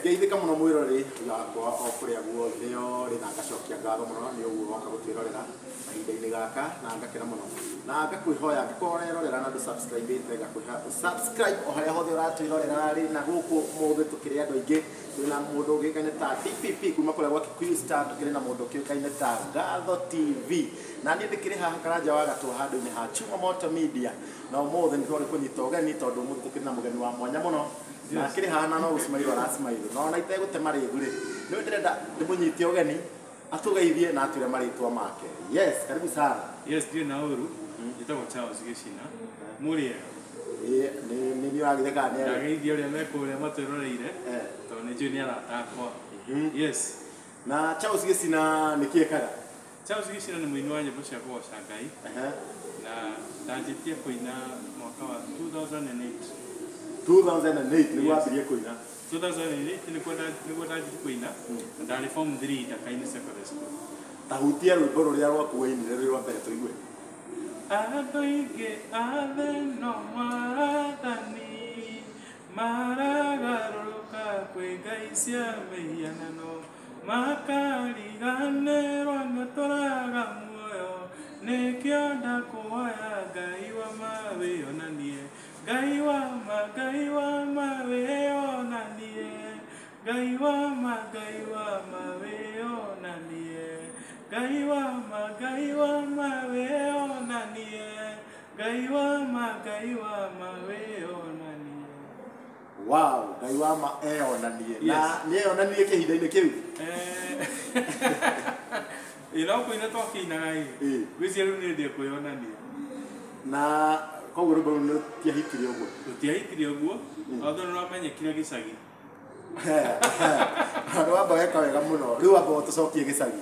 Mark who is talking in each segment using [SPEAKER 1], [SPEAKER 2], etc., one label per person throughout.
[SPEAKER 1] Ngeithĩka mũno mwĩroreri wakwa o kũrĩa guothe ũrĩ na ngacokia ngatho mũno nĩ ũguo woka gũtwĩrorera mahinda-inĩ gaka na ngakena mũno na ngakwĩhoya angĩkorwo ũrerorera na ndũ-subscribe-ĩte ngakwĩhoya ũ-subscribe o harĩa hothe ũratwĩrorera rĩ na gũkũ mũthĩ tũkĩrĩ andũ aingĩ twĩ na mũndũ ũgĩkaine ta DPP kuma kũrĩa gwa Kikuyu Star, tũkĩrĩ na mũndũ ũkĩũkaine ta Ngatho TV, na niĩ ndĩkĩrĩ haha Karanja wa Gatwa handũ-inĩ ha Chuma Moto Media, na ũmũthĩ nĩ twagĩ kũnyita ũgeni tondũ ũmũthĩ tũkĩrĩ na mũgeni wa mwanya mũno na akĩrĩ haha na no gũcimairwo aracimairwo na ona itegũte marĩgu rĩ nĩwe ndĩrenda ndĩmũnyite ũgeni atũgeithie na atwĩre marĩtwa make. Yes, karibu sana.
[SPEAKER 2] Yes, ndirĩ na ũru. Njĩtagwo Charles Gĩcina. Mũrĩega?
[SPEAKER 1] Ĩĩ, nĩ niĩ ũragitheka nĩ arĩa.
[SPEAKER 2] Ndageithia ũrĩa me kũrĩa matwĩroreire tondũ nĩ njũĩ nĩ arata akwa. Yes.
[SPEAKER 1] Na Charles Gĩcina nĩ kĩ ekaga?
[SPEAKER 2] Charles Gĩcina nĩ mũini wa nyĩmbo cia kũgoca Ngai na ndanjĩtie kũina mwaka wa 2008.
[SPEAKER 1] 2008 nĩguo wambirie kũina?
[SPEAKER 2] 2008 nĩguo ndanjirie kũina na ndarĩ form 3 Ndakainĩ Secondary School.
[SPEAKER 1] Ta hutia rwĩmbo rũrĩa rwaku wainire rwĩ rwa mbere tũigue.
[SPEAKER 2] Andũ aingĩ a thĩ no marathani maragarũrũka kwĩ ngai cia mĩhianano makariganĩrwo nĩ tũraga muoyo nĩkĩo ndakũhoya Ngai wa ma wĩonanie Ngai wa ma Ngai wa ma wĩonanie Ngai wa ma Ngai wa ma wĩonanie Ngai wa ma Ngai wa ma wĩonanie Ngai wa ma Ngai wa ma wĩonanie.
[SPEAKER 1] Wow, Ngai wa ma eyonanie. Na nĩ eyonanie kĩhinda-inĩ kĩu?
[SPEAKER 2] Ĩ no kũina twakĩinaga ĩ. Ngwĩciria rĩu nĩ ndĩe kwĩyonania.
[SPEAKER 1] Na koguo rwĩmbo rũu rũtiahitire ũguo?
[SPEAKER 2] Rũtiahitire ũguo, although nĩ rwamenyekire gĩcagi.
[SPEAKER 1] Nĩ wamba weka wega mũno. Rĩu wamba ũtũcokie gĩcagi.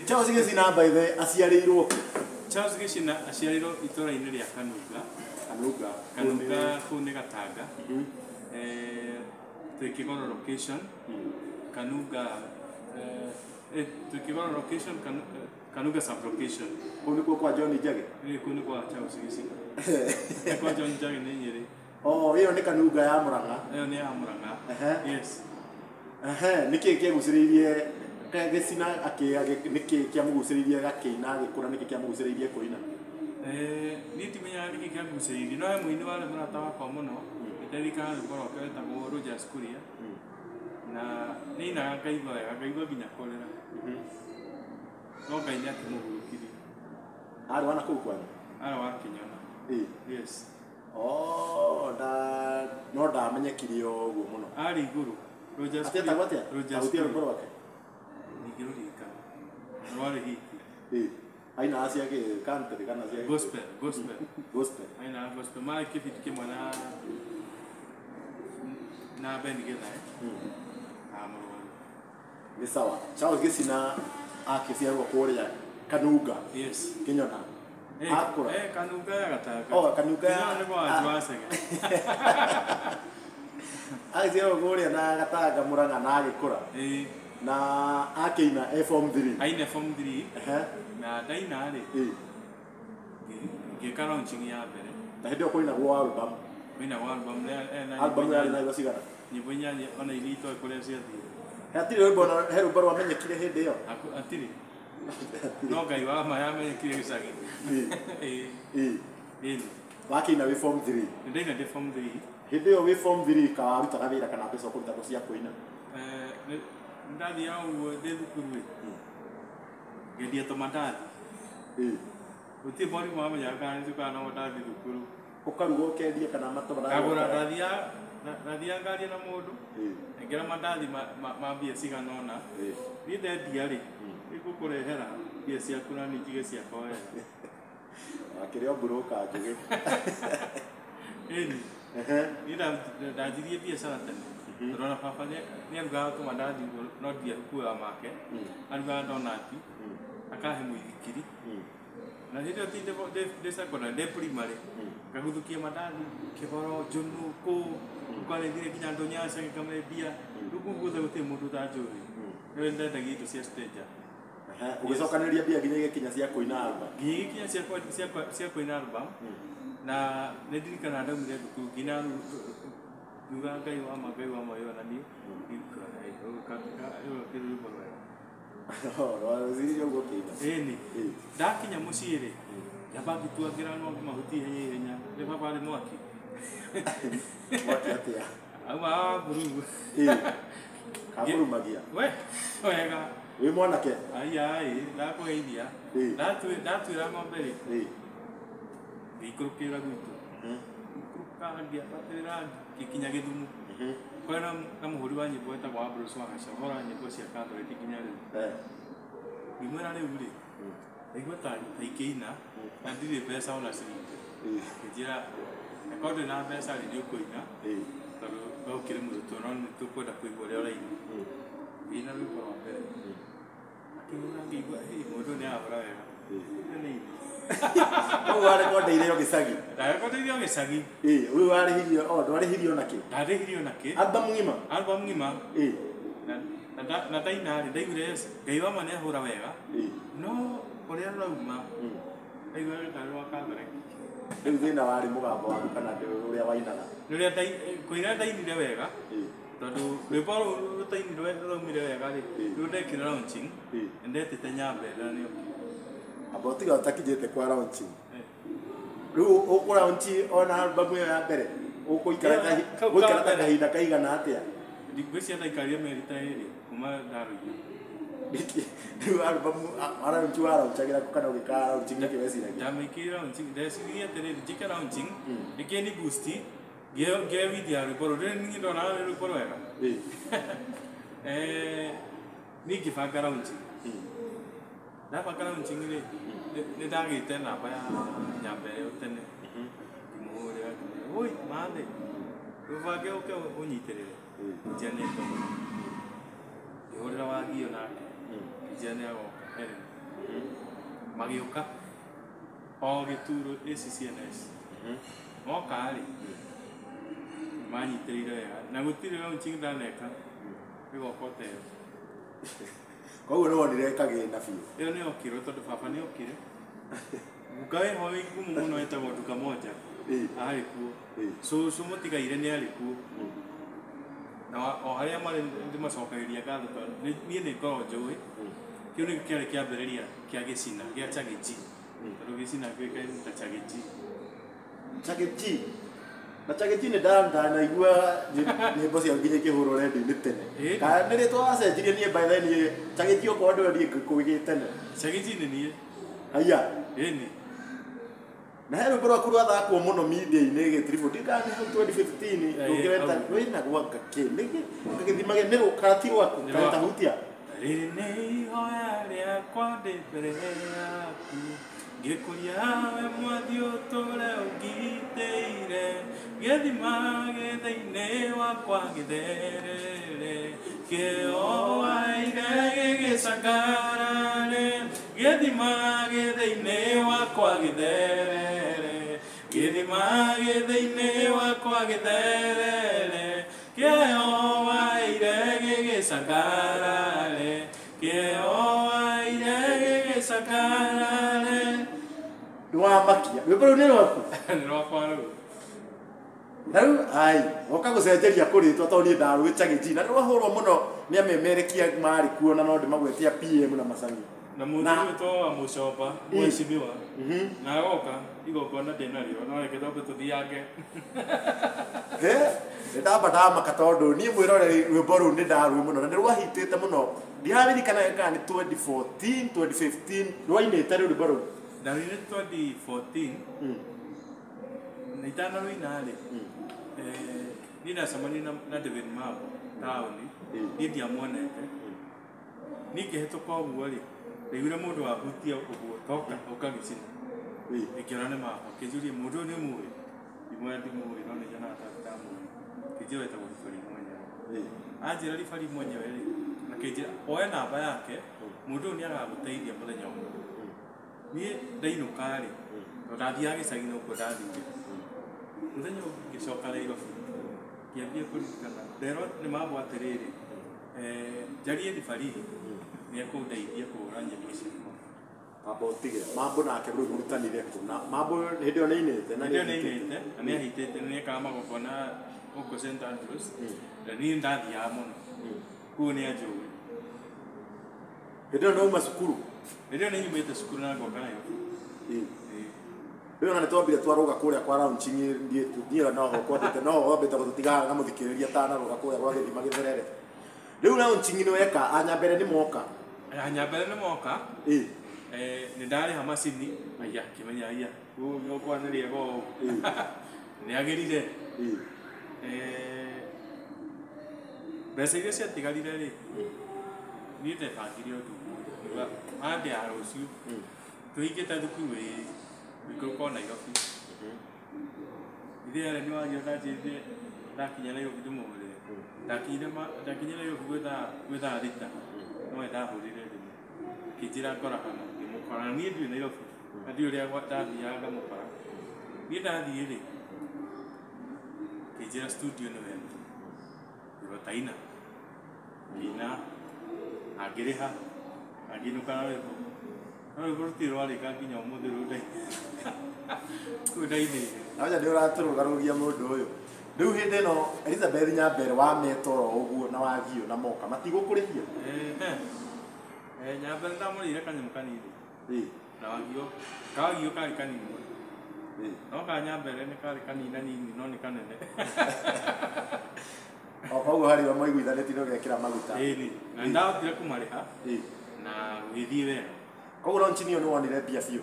[SPEAKER 1] Charles Gĩcina by the way aciarĩirwo kũ?
[SPEAKER 2] Charles Gĩcina aciarĩirwo itũũra-inĩ rĩa Kanunga.
[SPEAKER 1] Kanunga.
[SPEAKER 2] Kanunga kũu nĩ Gatanga. Twĩ Kĩgoro location. Kanunga twĩ Kĩgoro location, Kanunga sub location.
[SPEAKER 1] Kũu nĩkuo kwa John Njagi?
[SPEAKER 2] Ĩĩ, kũu nĩ kwa Charles Gĩcina. Nĩ kwa John Njagi nĩ Nyĩrĩ.
[SPEAKER 1] Oh, ĩyo nĩ Kanunga ya Mũrang'a.
[SPEAKER 2] Ĩyo nĩ ya Mũrang'a. Yes.
[SPEAKER 1] Nĩkĩ kĩagucĩrĩirie Gĩcina nĩkĩ kĩamũgucĩrĩirie gakĩina agĩkũra, nĩkĩ kĩamũgucĩrĩirie kũina?
[SPEAKER 2] Niĩ ndimenyaga nĩkĩ kĩangucĩrĩirie, no he mũini warĩ mũrata wakwa mũno, nĩndirikanaga rwĩmbo rwake rwetagwo Rogers Kuria, na nĩ ainaga ngaigua wega, ngaigua nginya kũrĩra. No Ngai nĩ akĩmũhurũkirie.
[SPEAKER 1] Arĩ wa nakũu kwanyu?
[SPEAKER 2] Arĩ wa Kĩnyona. Yes.
[SPEAKER 1] Oh, no ndamenyekire ũguo mũno.
[SPEAKER 2] Arĩ igũrũ. Rogers
[SPEAKER 1] Atĩ etagwo atĩa?
[SPEAKER 2] Rogers
[SPEAKER 1] Ahutia
[SPEAKER 2] Kuria.
[SPEAKER 1] rwĩmbo rwake?
[SPEAKER 2] Ndingĩrũririkana. Rwarĩ hiti.
[SPEAKER 1] Ainaga cia kĩ country kana cia
[SPEAKER 2] Gospel, gospel.
[SPEAKER 1] Gospel.
[SPEAKER 2] Ainaga gospel. Marĩ kĩbindi kĩmwe na Ben Githae. Na mũrwaru.
[SPEAKER 1] Nĩ sawa. Charles Gĩcina akĩciarwo kũrĩa Kanunga.
[SPEAKER 2] Yes.
[SPEAKER 1] Kĩnyona. Akũra.
[SPEAKER 2] Kanunga ya Gatanga.
[SPEAKER 1] Oh, Kanunga ya
[SPEAKER 2] Kĩnyona nĩ kwa Wanji wa Chege.
[SPEAKER 1] Agĩciarwo kũrĩa na Gatanga Mũrang'a na agĩkũra. Na akĩina e form 3.
[SPEAKER 2] Aine form 3. Na ndaina rĩ. Ngĩka launching ya mbere.
[SPEAKER 1] Na hĩndĩ ĩyo kũinagwo album.
[SPEAKER 2] Kũinagwo album na
[SPEAKER 1] Album yarĩ na nyĩmbo cigana?
[SPEAKER 2] Nyĩmbo inyanya ona iria itoĩ kũrĩa ciathire.
[SPEAKER 1] Hatirĩ rwĩmbo ona he rwĩmbo rwamenyekire hĩndĩ ĩyo?
[SPEAKER 2] Hatirĩ. No Ngai wa ma yamenyekire gĩcagi. Ĩĩ.
[SPEAKER 1] Wakĩina wĩ form 3?
[SPEAKER 2] Nĩ ndaina ndĩ form 3.
[SPEAKER 1] Hĩndĩ ĩyo wĩ form 3 ka warutaga wĩra kana mbeca ũkũruta cia kũina?
[SPEAKER 2] Nĩ ndathiaga ũguo ndĩ thukuru ĩ. Ngendia tũmandathi. Gũtirĩ mwarimũ wamenyaga kana nĩ cukara no mandathi thukuru.
[SPEAKER 1] Ũkaruga ũkendia kana matũmandathi?
[SPEAKER 2] Ngagũra, ndathiaga ngaria na mũndũ, ngera mandathi ma mbia cigana ũna. Niĩ ndendia rĩ, nĩngũkũrehera mbia ciaku na niĩ njige ciakwa wega.
[SPEAKER 1] Wakĩrĩ o mburũka njũgĩ.
[SPEAKER 2] Ĩni. Niĩ ndanjirie biacara tene. Tondũ ona baba nĩ arugaga tũmandathi ũguo, no ndiakuaga make. Arugaga donati, akahe mũithikiri. Na hĩndĩ ĩyo ti ndĩ secondary, ndĩ primary. Ngahuthukia mandathi, Kĩgoro, Njũnũ, kũ, ũkarethire nginya ndũnyũ ya Chege ngamendia. Rĩu kũu guothe gũtirĩ mũndũ ũtanjũĩ. Rĩu ndendagia indo cia stranger.
[SPEAKER 1] Ũgĩcokanĩrĩria mbia nginya igĩkinya cia kũina album?
[SPEAKER 2] Nginya igĩkinya cia kũina album. Na nĩ ndirikanaga ndaumire thukuru nginya ngiuga Ngai wa ma, Ngai wa ma wĩonanie. rwĩmbo rwega.
[SPEAKER 1] Rwaciririe ũguo ũkĩina.
[SPEAKER 2] Ĩni. Ndakinya mũciĩ rĩ, nyamba ngĩtuangĩra no mahuti ihenya ihenya, nĩ baba arĩ mwaki.
[SPEAKER 1] Mwaki atĩa?
[SPEAKER 2] Auma wa mburuu.
[SPEAKER 1] Kamurumagia.
[SPEAKER 2] We, wega.
[SPEAKER 1] Wĩ mwanake?
[SPEAKER 2] Aya, ĩ, ndakũgeithia. Ndatuĩra ng'ombe rĩ, ngĩikũrũkĩra gwitũ. Ngĩikũrũka ngĩambatĩrĩra ngĩkinya Gĩthumo. Kwarĩ na mũhũri wa nyĩmbo wetagwo Ambrose Wagaca, ũhoraga nyĩmbo cia Catholic nginya rĩu. Ngĩmwĩra rĩu rĩ, ndaigua ta ingĩina na ndirĩ mbeca ona ciringi. Ngĩnjĩra akorwo ndũrĩ na mbeca rĩ, nĩũkũina tondũ we ũkĩrĩ mũrutwo no nĩtũkwenda kũigua ũrĩa ũraina. Ngĩina rwĩmbo rwa mbere. Akĩhũra ngĩigua mũndũ ũyũ nĩarahũra wega. Ũyũ nĩ ini.
[SPEAKER 1] Koguo warekondeire o gĩcagi?
[SPEAKER 2] Ndarekondeire o gĩcagi.
[SPEAKER 1] Ũyũ warĩhirio, ndwarĩhirio na kĩ?
[SPEAKER 2] Ndarĩhirio na kĩ?
[SPEAKER 1] Album ng'ima?
[SPEAKER 2] Album ng'ima. Na ndaina rĩ, ndaiguire yes, Ngai wa ma nĩahũra wega. No ũrĩa rũrauma, ndaigua rũtarĩ rwa Catholic.
[SPEAKER 1] Rĩu thĩna warĩ mũgambo waku kana ũrĩa wainaga?
[SPEAKER 2] Rĩrĩa kũina ndainire wega, tondũ rwĩmbo rũu rũtainirwe rũraumire wega rĩ, rĩu ndekire launching, nĩndetĩte Nyambenda na nĩokire.
[SPEAKER 1] Amba ũtiga ũtakinyĩte kwa launching. Rĩu ũkũ-launch ona album ĩyo ya mbere, ũkũikara ta kahinda kaigana atĩa?
[SPEAKER 2] Ngwĩciria ndaikarire mĩeri ta ĩrĩ kuma ndarũina.
[SPEAKER 1] Rĩu album launch waraunchagĩra kũ kana ũgĩka launching nĩkĩ weciragia?
[SPEAKER 2] Ndamĩkĩire launching, ndeciririe atĩrĩrĩ, njĩke launching, ĩkĩ ni boost, ngĩoe video ya rwĩmbo rũu, rĩrĩ niĩ ndonaga rwĩ rwĩmbo rwega. Niĩ ngĩbanga launching. Ndabanga launching rĩ, nĩ ndagĩte namba ya Nyambere ĩyo tene. Ngĩmũhũrĩra ngĩmwĩra, "Oi, mathĩ, ũbange ũke ũnyitĩrĩre." Ngĩnjĩra nĩ ngomũ. Ngĩhũrĩra Wagio nake, ngĩnjĩra nĩ agoka Helen. Magĩũka o gĩturo ACCNS. Moka rĩ, manyitĩrĩire wega na gũtirĩ launching ndaneka ĩgoka o ta ĩyo.
[SPEAKER 1] Koguo nĩ wonire kagĩna biũ.
[SPEAKER 2] Ĩyo nĩ yokire tondũ baba nĩ okire. Nduka ĩho ĩ ngumo mũno ĩtagwo Nduka Moja. Arĩ kuo. Cũcũ mũtigaire nĩ arĩ kuo. Na o harĩa marĩ ndĩmacokagĩria ngatho tondũ niĩ nĩ ngoragwo njũĩ. Kĩu nĩkĩo kĩarĩ kĩambĩrĩria kĩa gĩcina gĩa Chagee. Tondũ gĩcina kĩũĩkaine ta Chagee.
[SPEAKER 1] Chagee. Na Chagee nĩ ndanaigua nyĩmbo ciao nginya ikĩhũrwo redio-inĩ tene. Kana nĩ rĩtwa wacenjirie niĩ by then niĩ Chagee okorwo ndĩwe niĩ ngĩkũĩ tene.
[SPEAKER 2] Chagee nĩ niĩ.
[SPEAKER 1] Haiya.
[SPEAKER 2] Ĩni.
[SPEAKER 1] Na he rwĩmbo rwaku rwathakwo mũno media-inĩ gĩtiribũ, ndiũĩ kana nĩ hau 2015 rũngĩ rwĩnagwo anga kĩ, gĩthima nĩ kana ti rwaku, kana ta hutia.
[SPEAKER 2] Rĩrĩ nĩ ihoya rĩakwa ndĩ mbere yaku, ngĩkũria we mwathi ũtũũre ũngitĩire, gĩthima gĩthĩ-inĩ wakwa gĩtherere, kĩowaire gĩgĩcangarare, gĩthima gĩthĩ-inĩ wakwa gĩtherere, gĩthima gĩthĩ-inĩ wakwa gĩtherere, kĩowaire gĩgĩcangarare, kĩowaire gĩgĩcangarare.
[SPEAKER 1] Nĩwamakia. Rwĩmbo rũu nĩ rwaku?
[SPEAKER 2] Nĩ rwakwa rũu.
[SPEAKER 1] Na rĩu ai, woka gũcenjeria kũrĩtwa tondũ niĩ ndarũĩ Chagee na nĩrwahũrwo mũno nĩ amemerekia marĩ kuo na no ndĩmagwetia PM na Macani.
[SPEAKER 2] Na mũndũ wĩtwo wa Mũcomba, mheshimiwa. Na agoka igongona ndĩnarĩo, no reke twambe tũthiange.
[SPEAKER 1] Nĩ ndamba ndamaka tondũ niĩ mwĩroreri rwĩmbo rũu nĩ ndarũĩ mũno na nĩ rwahitĩte mũno. Ndiraririkana kana nĩ 2014, 2015 rwainĩte rĩu rwĩmbo rũu.
[SPEAKER 2] Ndarũinire 2014. Na itanarũina rĩ, niĩ ndacemanirie na David Mambo taũni, niĩ ndiamuonete. Niĩ ngĩhĩtũka ũguo rĩ, ndaiguire mũndũ wahutia ũguo toka ũka gĩcina. Ngĩona nĩ Mambo, akĩnjũria mũndũ ũyũ nĩ ũmũĩ? Ngĩmwĩra ndimũĩ no nĩ nyonaga ta ndamũĩ. Akĩnjĩra wetagwo Ribari mwenyewe. Anjĩra Ribari mwenyewe rĩ, akĩnjĩra oe namba yake, mũndũ ũyũ nĩ agagũteithia mũthenya ũmwe. Niĩ ndainũka rĩ, tondũ ndathiaga gĩcagi nokuo ndathire. Mũthenya ũngĩ ngĩcoka Nairobi, ngĩambia kũririkana, nderwo nĩ Mambo atĩrĩrĩ, njarie Ribari nĩ ekũndeithia kũhũra nyĩmbo ciakwa.
[SPEAKER 1] Mambo ũtige, Mambo nake rĩu mũrutanire kũ? Na Mambo hĩndĩ ĩyo nĩainĩte na
[SPEAKER 2] Hĩndĩ ĩyo nĩainĩte, na nĩahitĩte, nĩekaga magongona gũkũ St Andrews, na niĩ ndathiaga mũno. Koguo nĩanjũĩ.
[SPEAKER 1] Hĩndĩ ĩyo nĩwauma cukuru?
[SPEAKER 2] Hĩndĩ ĩyo nĩnyumĩte cukuru na ngoka Nairobi.
[SPEAKER 1] Rĩu ona nĩtwambire twarũga kũrĩa kwa launching niĩ noho kwambĩte noho wambĩte gũtũtiga na mũthikĩrĩria atanarũga kũrĩa gwa gĩthima gĩtherere. Rĩu launching nĩ weka anyambere nĩ moka?
[SPEAKER 2] Anyambere nĩ moka. Nĩ ndarĩha macini aya kĩmenya aya gũkwa nĩ rĩega ũũ. Nĩ agĩrire. Mbeca iria ciatigarire rĩ, niĩ ndebangire ũndũ ũmwe. Mande ya rũciũ tũhingĩte thukuru ĩĩ gũikũrũka o Nairobi. Ithe yarĩ nĩwagia ndanjĩrire ndakinya Nairobi ndĩmũhũrĩre. Ndakinyire Nairobi gwĩ thaa thita nowe ndahũrĩre thimũ akĩnjĩra ngora hana ngĩmũkora na niĩ ndirĩ Nairobi na ndiũĩ ũrĩa ndathiaga ngamũkora. Niĩ ndathiĩ rĩ akĩnjĩra studio nĩ wega ngĩhota ina ngĩina angĩrĩha angĩinũka na rwĩmbo no rwĩmbo rũtirĩ rwarĩka nginya ũmũthĩ rũu ndainĩire.
[SPEAKER 1] Naoja nĩ ũratũrũgarũgia mũndũ ũyũ. Rĩu hĩndĩ ĩno Elizabeth Nyambere wameta oro ũguo na wagio na moka matigũkũrĩhia?
[SPEAKER 2] Nyambere ndamũrĩire kanyamũ kanini na wagio kawagio karĩ kanini mũno no ka Nyambere nĩ karĩ kanini na nini no nĩ kanene.
[SPEAKER 1] O koguo harĩ we maiguithanĩtie nĩ ũgekĩra maguta.
[SPEAKER 2] Ĩni na ndahotire kũmarĩha na gũgĩthiĩ wega.
[SPEAKER 1] Koguo launching ĩyo nĩ wonire mbia biũ?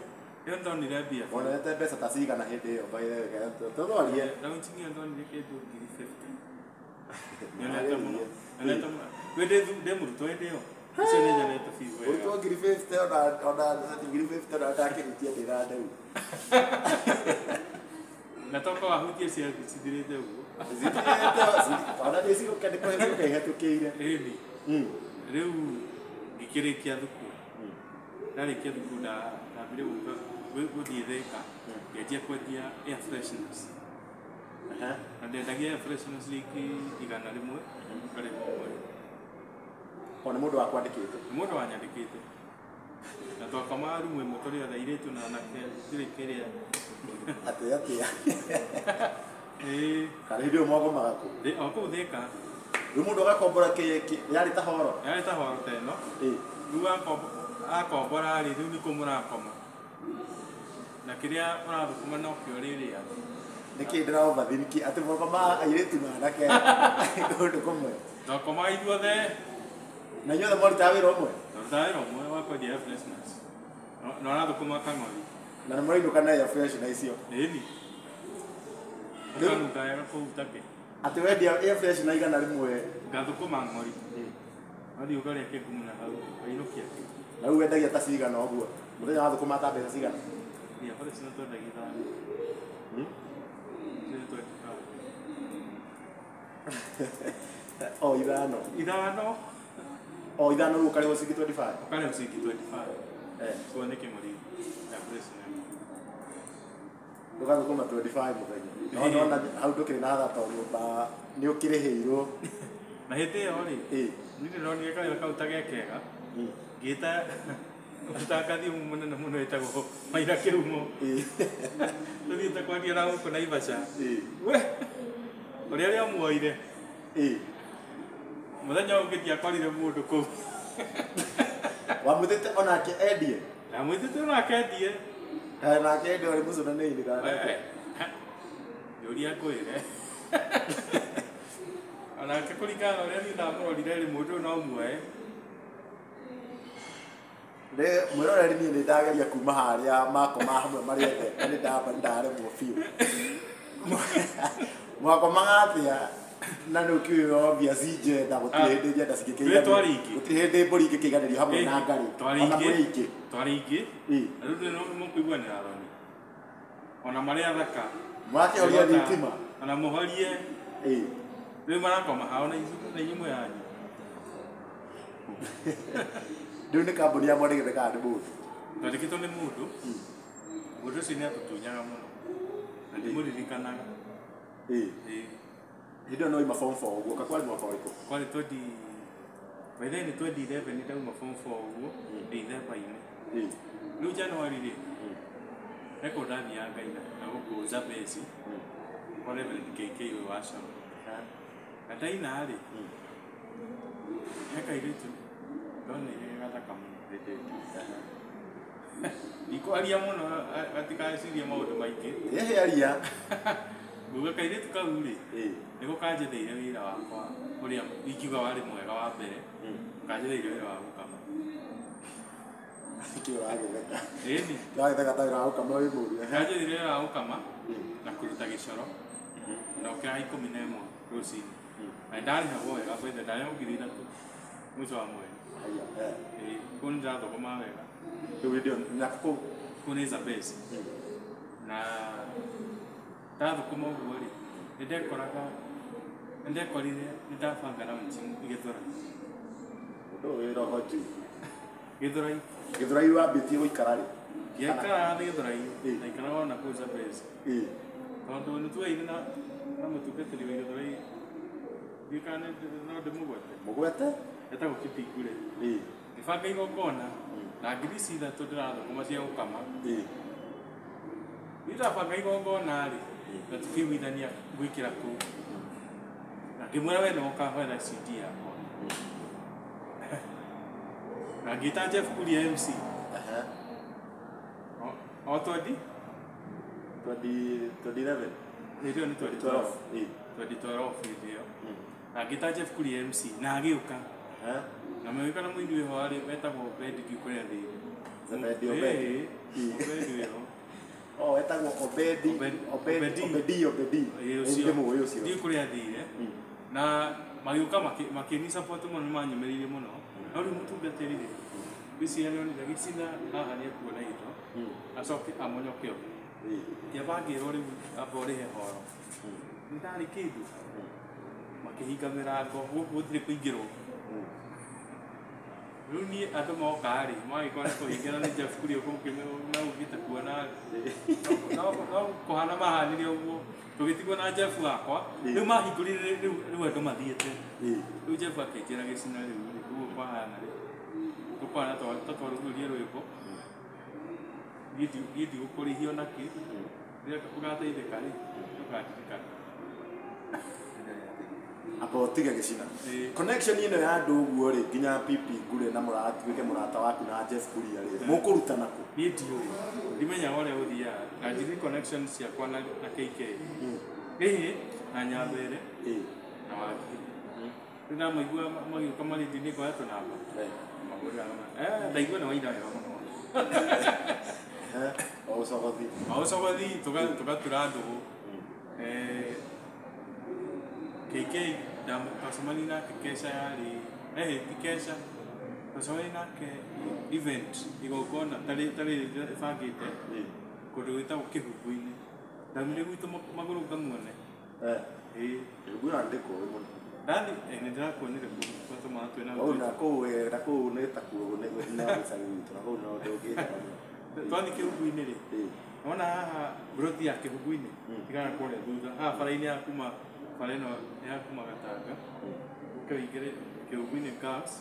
[SPEAKER 2] Ĩyo ndonire mbia.
[SPEAKER 1] Wonete mbeca ta cigana hĩndĩ ĩyo by the way? Tũtwarie.
[SPEAKER 2] Launching ĩyo ndonire kĩndũ 50,000. Nyonete mũno. Nyonete mũno. Wĩ ndĩ mũrutwo hĩndĩ ĩyo. Icio nĩ nyonete biũ wega.
[SPEAKER 1] Mũrutwo 50,000 ona 50,000 ona ndakĩhutia ndĩ na ndeu.
[SPEAKER 2] Na toka wahutie cithirĩte ũguo.
[SPEAKER 1] Cithirĩte ona nĩ cigũka nĩ kũhĩtũka ihĩtũkĩire.
[SPEAKER 2] Ĩni. Rĩu ngĩkĩrĩkia thukuru. Ndarĩkia thukuru ndambire gũka gũthiĩ Thika ngĩanjia kwendia air fresheners. Na ndendagia air fresheners ciringi 100 ngarĩhwo mweri.
[SPEAKER 1] O nĩ mũndũ wakwandĩkĩte?
[SPEAKER 2] Nĩ mũndũ wanyandĩkĩte. Na twakomaga rumu ĩmwe tũrĩ othe airĩtu na anake gũtirĩ kĩrĩa.
[SPEAKER 1] Atĩa?
[SPEAKER 2] Ĩĩ.
[SPEAKER 1] Kana hĩndĩ ĩyo mwakomaga kũ?
[SPEAKER 2] O kũu Thika.
[SPEAKER 1] Rĩu mũndũ agakombora yarĩ ta horo?
[SPEAKER 2] Yarĩ ta horo ta ĩno. Rĩu akombora rĩ, rĩu nĩkuo mũrakoma. Na kĩrĩa ũrathũkũma nokĩo ũrĩrĩaga.
[SPEAKER 1] Nĩkĩĩ ndĩra overthink atĩ mwakomaga airĩtu na anake kũndũ kũmwe?
[SPEAKER 2] Twakomaga ithuothe.
[SPEAKER 1] Na inyuothe mwarutaga wĩra ũmwe?
[SPEAKER 2] Twarutaga wĩra ũmwe wa kwendia air fresheners. Na ũrathũkũma kang'ori.
[SPEAKER 1] Na nĩ mũrainũka na air freshener icio?
[SPEAKER 2] Ĩni. Ũkanunga wega kũu take.
[SPEAKER 1] Atĩ wendia air freshener 100?
[SPEAKER 2] Ngathũkũma ng'ori. Wathiĩ ũkarĩa kĩngumu na hau ũkainũkia kĩ.
[SPEAKER 1] Na rĩu wendagia ta cigana ũguo? Mũthenya wathũkũma ta mbeca cigana?
[SPEAKER 2] Air freshener twendagia 5. Icio 25.
[SPEAKER 1] O 5?
[SPEAKER 2] 5.
[SPEAKER 1] O 5 rĩu ũkarĩhwo ciringi 25?
[SPEAKER 2] Ũkarĩhwo ciringi 25. Koguo nĩ kĩng'ori air freshener.
[SPEAKER 1] Ũgathũkũma 25 mũthenya. No nona hau ndũkĩrĩ na hathara tondũ nyũmba nĩ ũkĩrĩhĩirwo.
[SPEAKER 2] Na hĩndĩ ĩyo rĩ, niĩ ndĩronire kawĩra kau ta ge kega. Ngĩta mũtangathi ũmwe mũnene mũno wĩtagwo Maira Kĩrumo. Tũthiĩte kwaria na gũkũ Naivasha. We, ũrĩa rĩamuoire. Mũthenya ũngĩ ndiakorire mũndũ kũu.
[SPEAKER 1] Wamwĩtĩte onake endie?
[SPEAKER 2] Ndamwĩtĩte onake endie.
[SPEAKER 1] Kana nake endie ũrĩ mũcũnanĩire kana atĩa?
[SPEAKER 2] Njũria ngwĩre. Onake kũringana na ũrĩa niĩ ndamũrorire rĩ, mũndũ ũyũ no muoe.
[SPEAKER 1] Nĩ mwĩroreri niĩ nĩ ndageria kuma harĩa makoma hamwe marĩ othe na nĩ ndamba ndaremwo biũ. Mwakomaga atĩa na nĩ ũkĩũĩ obvious njenda gũtirĩ hĩndĩ njenda cingĩkĩiganĩrio.
[SPEAKER 2] Twarĩ aingĩ.
[SPEAKER 1] Gũtirĩ hĩndĩ mbũri ingĩkĩiganĩrio hamwe na ngarĩ.
[SPEAKER 2] Twarĩ
[SPEAKER 1] Ona
[SPEAKER 2] aingĩ.
[SPEAKER 1] mũrĩ aingĩ.
[SPEAKER 2] Twarĩ aingĩ. Na rĩu nĩ mũkũiguanĩra thoni. Ona marĩ athaka.
[SPEAKER 1] Mũrakĩhoria thitima.
[SPEAKER 2] Ona mũhorie. Rĩu marakoma hao na inyuĩ mwĩ anyu.
[SPEAKER 1] Rĩu nĩ kambuni ya mwandĩkĩte kana nĩ mũndũ?
[SPEAKER 2] Twandĩkĩtwo nĩ mũndũ. Mũndũ ũcio nĩ atũtunyaga mũno. Na ndimũririkanaga.
[SPEAKER 1] Hĩndĩ ĩyo no wauma form 4 ũguo, kwarĩ mwaka ũrĩkũ?
[SPEAKER 2] Kwarĩ twenty, by then 2011 ndauma form 4 ũguo, December-inĩ. Rĩu January rĩ, he kũndũ ndathiaga ngaina na gũkũ Zambezi, kwa Reverend KK ũyũ wa Coro. Na ndaina rĩ, he kairĩtu ndonire gathaka mũno hĩndĩ ĩyo. Ndikwaria mũno gatigecirie maũndũ maingĩ.
[SPEAKER 1] Ehe aria.
[SPEAKER 2] Nguga kairĩtu kau rĩ, nĩko kanjetheire wĩra wakwa ũrĩa ingiuga warĩ mwega wa mbere. Kanjetheire wĩra wa gũkama.
[SPEAKER 1] Nĩkĩ ũragĩtheka?
[SPEAKER 2] Ĩni.
[SPEAKER 1] Ũragĩtheka ta wĩra wa gũkama wĩ mũru.
[SPEAKER 2] Kanjetheire wĩra wa gũkama na kũruta gĩcoro. Ndokĩra 11 rũcinĩ. Na ndarĩhagwo wega betha ndarĩhagwo 3,000 mũico wa mweri.
[SPEAKER 1] Haya.
[SPEAKER 2] Ĩĩ, kũu nĩ ndĩrathũkũma wega.
[SPEAKER 1] Rĩu hĩndĩ ĩyo na kũu
[SPEAKER 2] Kũu nĩ Zambezi. Na ndathũkũma ũguo rĩ, nĩndekorire nĩndabanga launching Gĩthũrai.
[SPEAKER 1] Ũndũ ũyũ wĩ roho njui.
[SPEAKER 2] Gĩthũrai.
[SPEAKER 1] Gĩthũrai wambĩtie gũikara rĩ?
[SPEAKER 2] Ndiaikaraga Gĩthũrai, ndaikaraga ona kũu Zambezi. Tondũ nĩtuoire na mũtungatĩri wa Gĩthũrai, ndiũĩ kana no ndĩmũgwete.
[SPEAKER 1] Mũgwete?
[SPEAKER 2] Etagwo Kipingure. Ngĩbanga igongona na ngiri ici ithatũ ndĩrathũkũma cia gũkama. Niĩ ndabanga igongona rĩ, na tũkĩiguithania gwĩkĩra kũu. Na ngĩmwĩra we nĩwe ũkahoera CD yakwa. Na ngĩta Jeff Kuria MC. O 20?
[SPEAKER 1] 2011.
[SPEAKER 2] Hĩndĩ ĩyo nĩ 2012. 2012 hĩndĩ ĩyo. Na ngĩta Jeff Kuria MC na agĩũka. Na magĩũka na mũini wĩho warĩ wetagwo Obedi ndiũĩ kũrĩa athire.
[SPEAKER 1] Zebedi Obedi.
[SPEAKER 2] Obedi wĩho.
[SPEAKER 1] Oh, wetagwo Obedi. Obedi. Obedi Obedi. Ndĩmũĩ ũcio.
[SPEAKER 2] Ndiũĩ kũrĩa athire. Na magĩũka makĩni support mũno nĩ manyũmĩrĩirie mũno. No rĩu mũtungatĩri rĩ, ngwĩciria nĩonire gĩcina haha nĩekuona indo, acoke amonyoke ũguo. Kĩamba ngĩrwo rĩu amba ũrĩhe horo. Nĩ ndarĩ kĩndũ. Makĩhinga mĩrango, gũkũ gũtirĩ kũingĩrwo. Rĩu niĩ andũ moka rĩ, magĩkora kũhingĩra nĩ Jeff Kuria ũkũngĩ kuona rĩ. No kũhana mahanire ũguo. Tũgĩtigwo na Jeff wakwa. Rĩu mahingũrire rĩu andũ mathiĩte. Rĩu Jeff akĩnjĩra gĩcina rĩu rĩ, ũguo kwahana rĩ. Tũkwana twarugũrie rwĩmbo. Niĩ ndigũkũrĩhia ona kĩ. Rĩrĩa ũgateithĩka rĩ, ndũkandirikana.
[SPEAKER 1] Amba ũtige gĩcina. Connection ĩno ya andũ ũguo rĩ, nginya Pipi Ngure na mũratuĩke mũrata waku na Jeff Kuria rĩ, mũkũrutana kũ?
[SPEAKER 2] Niĩ ndiũĩ. Ndimenyaga ũrĩa gũthiaga. Na njiri connection ciakwa na KK. Ĩĩ, na Nyambere. Na Wangiri. Rĩu ndamaigua magĩũka marĩndĩ nĩ ngoya tũnamba. Magũrĩra. Ndaigua nĩ waina wega mũno.
[SPEAKER 1] O ũcogothi.
[SPEAKER 2] O ũcogothi tũgatura ndũgũ. KK twacemania nake kesha yarĩ, ti kesha. Twacemania nake event igongona tarĩ ĩbangĩte kũndũ gwĩtagwo Kĩhumbu-inĩ. Ndaumire gwitũ magũrũ ngamuone. Ĩĩ.
[SPEAKER 1] Kĩhumbu na ndĩkũĩ mũno.
[SPEAKER 2] Ndathi, nĩ ndĩrakuonire kũu twatũmaga twĩna
[SPEAKER 1] Kũu na kũu na kũu nĩ ta kuo nĩ gĩcagi gwitũ na kũu no ndũngĩtara mũno.
[SPEAKER 2] Twathiĩ Kĩhumbu-inĩ rĩ, wona haha mburoti ya Kĩhumbu-inĩ, tigana kũrĩa thutha, haha bara-inĩ ya kuma bara ĩno ya kuma Gatanga, ũke ũingĩre Kĩhumbu-inĩ Girls,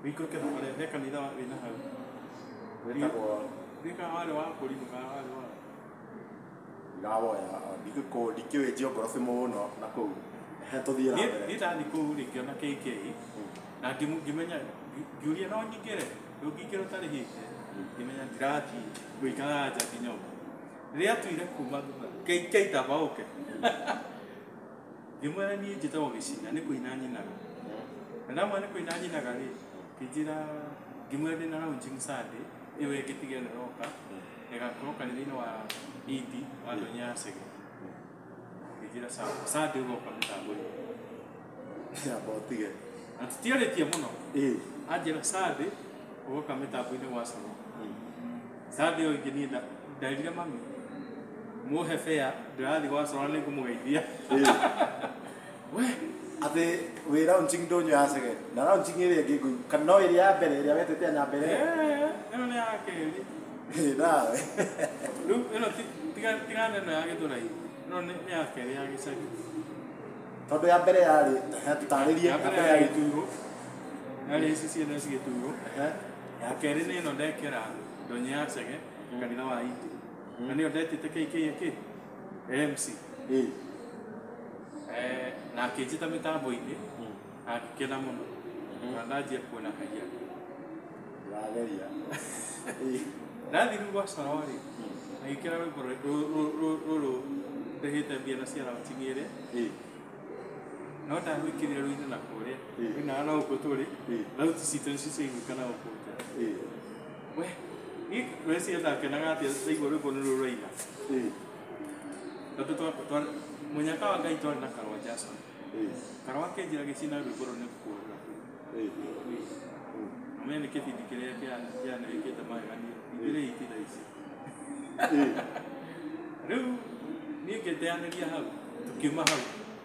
[SPEAKER 2] ũikũrũke bara he kanitha wĩna hau.
[SPEAKER 1] Wĩtagwo
[SPEAKER 2] Ndiũĩ kana warĩ wa kũrimũ kana warĩ wa
[SPEAKER 1] Ndawoya, ndikĩũĩ geography mũno na kũu. Tũthiĩ na mbere.
[SPEAKER 2] Niĩ ndathiĩ kũu rĩ, ngĩona KK, na ngĩmenya, ngĩũria no nyingĩre, ndũngĩingĩra ũtarĩhĩte. Ngĩmenya ndirathiĩ, ngũikara nja nginya ũguo. Rĩrĩa atuire kuma thutha, KK tamba ũke. Ngĩmwĩra niĩ njĩtagwo Gĩcina, nĩ kũina nyinaga. Na ndamwĩra nĩ kũina nyinaga rĩ, ngĩnjĩra, ngĩmwĩra ndĩna launching Sunday, ĩyo ĩngĩ tiga ĩno ĩroka, ĩgakorwo kanitha-inĩ wa Idi wa Ndonyi ya Chege. Ngĩnjĩra sawa, Sunday ũgoka mĩtambo-inĩ.
[SPEAKER 1] Amba ũtige.
[SPEAKER 2] Na tũtiarĩtie mũno. Anjĩra Sunday ũgoka mĩtambo-inĩ gwa Coro. Sunday ĩyo ĩngĩ niĩ nderire mami, mũhe fare, ndĩrathiĩ gwa Coro nĩ ngũmũgeithia. We,
[SPEAKER 1] atĩ wĩ launching Ndonyi ya Chege, na launching ĩrĩa ĩngĩ kana no ĩrĩa ya mbere ĩrĩa wetĩte ya Nyambere?
[SPEAKER 2] Ĩno nĩ ya kerĩ.
[SPEAKER 1] Nawe.
[SPEAKER 2] Rĩu ĩno tiga neno ya Gĩthũrai, ĩno nĩ ya kerĩ ya gĩcagi.
[SPEAKER 1] Tondũ ya mbere yarĩ, tũtarĩrie,
[SPEAKER 2] Ya mbere yarĩ Gĩturo. Yarĩ CCNS Gĩturo. Ya kerĩ nĩ ĩno ndekĩra Ndonyi ya Chege, kanitha wa Idi. Na nĩyo ndetĩte KK ĩkĩ? MC. Na akĩnjĩta mĩtambo-inĩ, na ngĩkena mũno. Na ndanjia kuona haiya.
[SPEAKER 1] Ndĩrageria.
[SPEAKER 2] Ndathi rĩu gwa Coro rĩ, agĩkĩra rwĩmbo rũrũ ndĩhĩte mbia na cia launching ĩrĩa. No ndagwĩkĩrire rũine na kũrĩa. Rũinaga na gũkũ tũrĩ. Thauti citũ nĩcio ciaiguĩka na gũkũ nja. We, niĩ ngwĩciria ndakenaga atĩa ndaigua rwĩmbo nĩ rũraina. Tondũ mũnyaka wa Ngai twarĩ na Karũa Jackson. Karũa akĩnjĩra gĩcina rwĩmbo rũu nĩ ngũkũhũrĩra. Ũmenye nĩ kĩbindi kĩrĩa kĩanĩrĩkĩte magegania. Ithuĩ hiti thaa ici. Rĩu niĩ ngĩteanĩria hau, tũkiuma hau.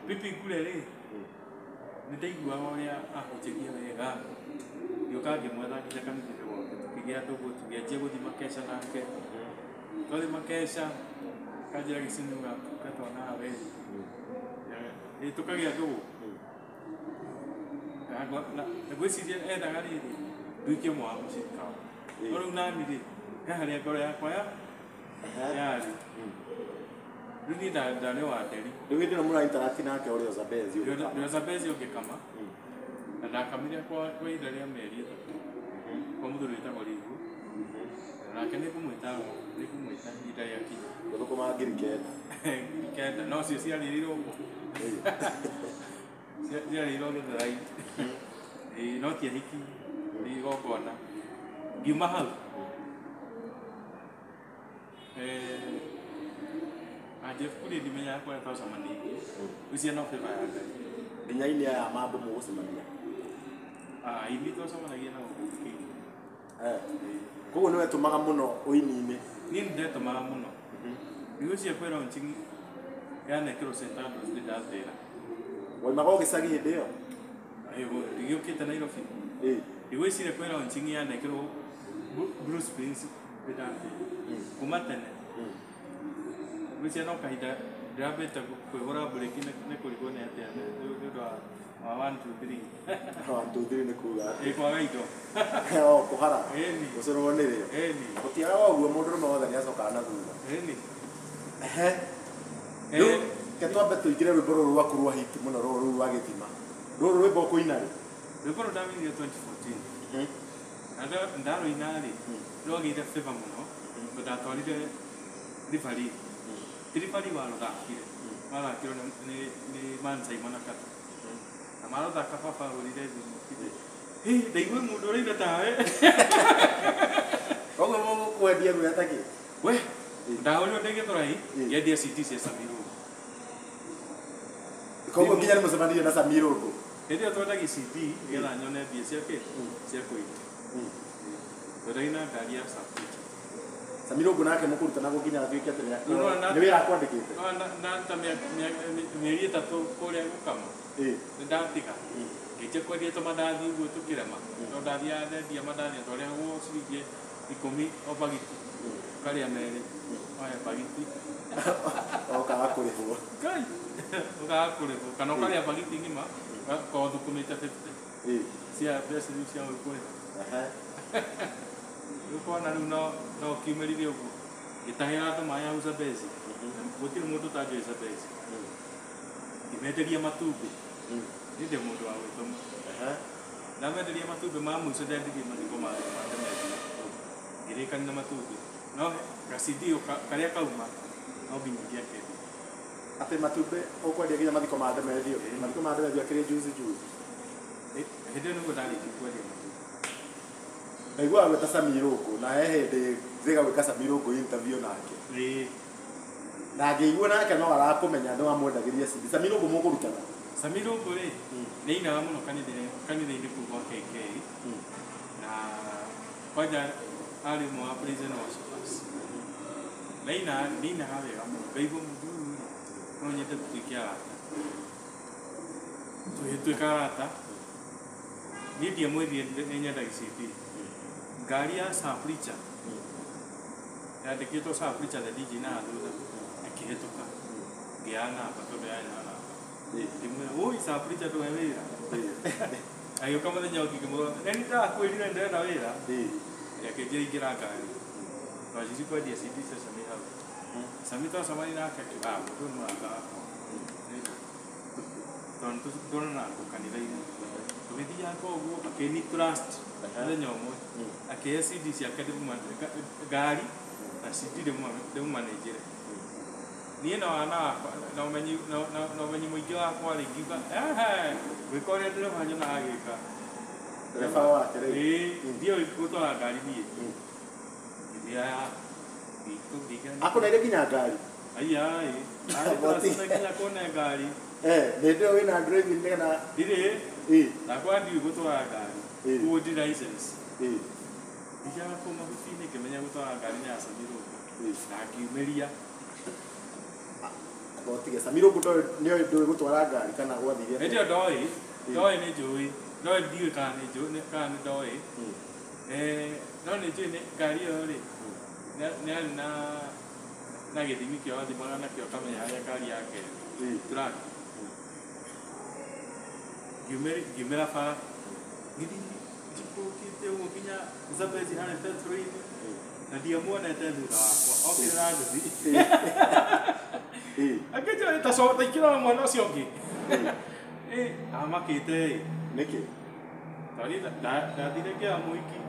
[SPEAKER 2] Pipi Ngure rĩ, nĩ ndaiguaga ũrĩa ahunjagia wega. Ngĩũka ngĩmwetha nginya kanitha-inĩ gwake, tũkĩgĩa ndũgũ, tũkĩanjia gũthiĩ makeca nake. Twathiĩ makeca, akanjĩra gĩcini ũgatungata nawe. Ĩ tũkagĩa ndũgũ. Na ngwĩciria endaga rĩrĩ, nduĩke ũmwe wa mũcirika wake. No rĩu nani rĩ, he harĩa ngoro yakwa yarĩ. Rĩu niĩ ndarĩ wa Nderi.
[SPEAKER 1] Rĩu hĩndĩ ĩno mũra interact nake ũrĩ o Zambezi ũgĩkama.
[SPEAKER 2] Ndĩ o Zambezi ũgĩkama. Na ndakamire kwa ihinda rĩa mĩeri 3. Kwa mũthuri wĩtagwo Rigu. Nake nĩngũmwĩta ihinda rĩakinya.
[SPEAKER 1] Gũthũkũma 9,000.
[SPEAKER 2] 9,000 no cio ciarĩrĩirwo ũguo. Ciarĩrĩirwo gĩtharai. No ti ahiki, nĩ igongona. Ngiuma hau. Jeff Kuria ndimenyaga kũrĩa twacemanĩirie. Ũcio no favor ya Ngai.
[SPEAKER 1] Nginya ini aya mambo mũgũcemania.
[SPEAKER 2] Ini twacemanagia nao gũkũ.
[SPEAKER 1] Koguo nĩwe tũmaga mũno ũini-inĩ.
[SPEAKER 2] Niĩ nĩ ndetũmaga mũno. Ngwĩciria kwĩ launching yanekĩrwo St Andrews nĩ ndathĩra.
[SPEAKER 1] Waimaga o gĩcagi hĩndĩ ĩyo?
[SPEAKER 2] Ndigĩũkĩte Nairobi. Ngwĩciria kwĩ launching yanekĩrwo Blue Springs nĩ ndathĩra. Kuma tene. Ngwĩciria no kahinda ndĩrambĩte kwĩhũra mburĩki nĩ kũrigwo nĩ atĩa nĩ ũndũ wa 1 2 3.
[SPEAKER 1] 1 2 3 nĩ kuga atĩa?
[SPEAKER 2] Ĩ kwaga indo.
[SPEAKER 1] O kũhara.
[SPEAKER 2] Ĩni.
[SPEAKER 1] Gũcũrwo nĩrĩo.
[SPEAKER 2] Ĩni.
[SPEAKER 1] Gũtiaraga ũguo mũndũrũme wothe nĩ acokaga na thutha.
[SPEAKER 2] Ĩni.
[SPEAKER 1] Rĩu reke twambe tũingĩre rwĩmbo rũrũ rwaku rwa hit mũno rũrũ rũu rwa gĩthima. Rũrũ rwĩmbo ũkũina rĩ?
[SPEAKER 2] Rwĩmbo rũrũ ndawinire 2014. Na ndarũina rĩ, rwagĩire favor mũno, tondũ ndatwarire referee. Ti referee warũthakire, wathakirwo nĩ Man Simon na Kata. Na marũthaka baba ahũrire thimũ, hĩ, ndaigua mũndũ ũraina tawe.
[SPEAKER 1] Koguo mũkwendia guoya ta kĩ?
[SPEAKER 2] We, ndahũrirwo ndĩ Gĩthũrai, ngĩendia CD cia Samiru.
[SPEAKER 1] Koguo nginya nĩ mũcemanirie na Samiru.
[SPEAKER 2] Hĩndĩ ĩyo twendagia CD nĩgetha nyone mbia cia kĩ? Cia kũina. Twendagia na ngari ya Safari.
[SPEAKER 1] Samiru nake mũkũrutana nginya atuĩke atĩ nĩ wĩra akwandĩkĩte.
[SPEAKER 2] No ndaruta mĩeri 3 kũrĩa gũkama. Nĩ ndatiga. Ngĩanjia kwendia tũmandathi ũguo tũkĩrema. Tondũ ndathiaga ndendia mandathi twarĩhagwo ciringi 10 o bagiti. Ũkarĩa merĩ, oya bagiti.
[SPEAKER 1] Ũkaga kũrĩhwo.
[SPEAKER 2] Ngai! Ũkaga kũrĩhwo. Kana ũkarĩa bagiti ng'ima, ũgakorwo ũthũkũmĩte 50. Cia mbeca icio cia kũrĩha. Rĩu ũkona rĩu no ũkiumĩrire ũguo. Ngĩtahĩra andũ maĩ hau Zambezi. Gũtirĩ mũndũ ũtanjũĩ Zambezi. Ngĩmenderia matumbĩ. Niĩ ndĩ mũndũ wa gwĩtũma. Ndamenderia matumbĩ ma mũico ndendirie mathiko ma Demetrio. Ngĩrĩkania na matumbĩ. No gacidi karĩa kauma no nginya ingĩakendia.
[SPEAKER 1] Atĩ matumbĩ ũkwendia nginya mathiko ma Demetrio. Mathiko ma Demetrio akĩrĩ juzi juzi.
[SPEAKER 2] Hĩndĩ ĩyo nĩguo ndarĩkia kwendia matumbĩ.
[SPEAKER 1] Ndaiguaga gwĩta Samiru na he hĩndĩ thĩga gwĩka Samiru interview nake. Na ngĩigua nake no arakũmenya nĩ wamwendagĩria CD. Samiru mũkũrutana?
[SPEAKER 2] Samiru rĩ, nĩ ainaga mũno kanitha-inĩ kũu gwa KK. Na kwanja arĩ ũmwe wa praise and worshipers. Na ainaga wega mũno. Ngaigua mũndũ ũyũ rĩ, no nyende tũtuĩke arata. Tũgĩtuĩka arata. Niĩ ndiamwĩrire nĩ nyendagia CD. Ngari ya Sir Preacher yandĩkĩtwo Sir Preacher the DJ na thutha ĩkĩhĩtũka. Ngĩoya namba tondũ yarĩ na namba. Ngĩmwĩra, "Woi Sir Preacher ndũhe wĩra." Agĩũka mũthenya ũngĩ ngĩmwĩra, "Nĩ ndakwĩrire ndĩrenda wĩra." Akĩnjĩra ingĩra ngari. Twanjirie kwendia CD cia Sami hau. Sami twacemania nake akiuga, "Ah, mũndũ ũyũ nĩ mũrata wakwa." Tondũ tuonanaga kũ kanitha-inĩ. Tũgĩthiaga ũguo akĩni trust mũthenya ũmwe akĩhe CD ciake ngari na CD ndĩmũmanĩnjĩre. Niĩ na wana wakwa na ũmenyi na ũmenyi mũingĩ wakwa rĩ ngiuga ehe gwĩka ũrĩa ndereba nyonaga agĩka.
[SPEAKER 1] Ndereba wake rĩu.
[SPEAKER 2] Ĩĩ ndiũĩ gũtwara ngari niĩ. Ngĩthiaga ngĩingĩra.
[SPEAKER 1] Akũneire nginya ngari?
[SPEAKER 2] Aya ĩ. Nginya kũne ngari.
[SPEAKER 1] Nĩ ndĩo wĩna driving kana?
[SPEAKER 2] Ndirĩ. Nakwa ndiũĩ gũtwara ngari. Koguo ndirĩ license. Thiaga kũu mahuti-inĩ ngĩmenya gũtwara ngari nĩ ya Samirũngũ. Na ngiumĩria.
[SPEAKER 1] Otige Samirũngũ nĩoĩ ndũĩ gũtwara ngari kana gwathire atĩa?
[SPEAKER 2] Hĩndĩ ĩyo ndoĩ, ndoĩ nĩ njũĩ, ndoĩ ndiũĩ kana nĩ njũĩ kana nĩ ndoĩ. No nĩ njũĩ ngari ĩyo rĩ, nĩ yarĩ na gĩthimi kĩo athimaga nakĩo akamenya harĩa ngari yake ĩrĩ. Track. Ngiumĩra bara, ngĩthiĩ njikũrũkĩte ũguo nginya Zambezi harĩa petrol-inĩ, na ndiamuonete thutha wakwa, okire na nduthi. Akĩnjĩra ta ingĩra na mwena ũcio ũngĩ. Amakĩte ĩ.
[SPEAKER 1] Nĩkĩ?
[SPEAKER 2] Tondũ ndathire ngĩoya mũiki.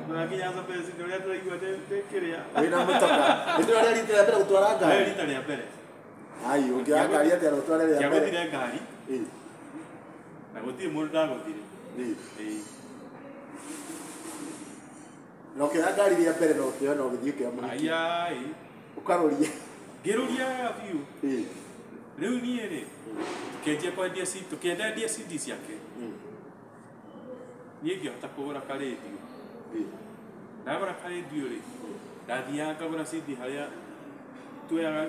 [SPEAKER 2] Na nginya Zambezi ũrĩa ndĩraigua ndĩkĩrĩa.
[SPEAKER 1] Wĩna mũtoka. Hĩndĩ ĩyo rĩa rita rĩa mbere gũtwara ngari?
[SPEAKER 2] Rĩa rita rĩa mbere.
[SPEAKER 1] Ai, ũngĩoya ngari atĩa na ũtware rĩa mbere?
[SPEAKER 2] Ndiagũthire ngari. Na gũtirĩ mũndũ ndagũthire.
[SPEAKER 1] Na ũkĩoya ngari rĩa mbere na ũkĩoya na ũgĩthiĩ ũkĩoya mũhiki.
[SPEAKER 2] Aya ĩ.
[SPEAKER 1] Ũkarũria.
[SPEAKER 2] Ngĩrũria wega biũ. Rĩu niĩ rĩ, tũkĩanjia kwendia CD, tũkĩendia CD ciake. Niĩ ngĩhota kũgũra karĩndiũ. Ndagũra karĩndiũ rĩ, ndathiaga ngagũra CD harĩa tuoyaga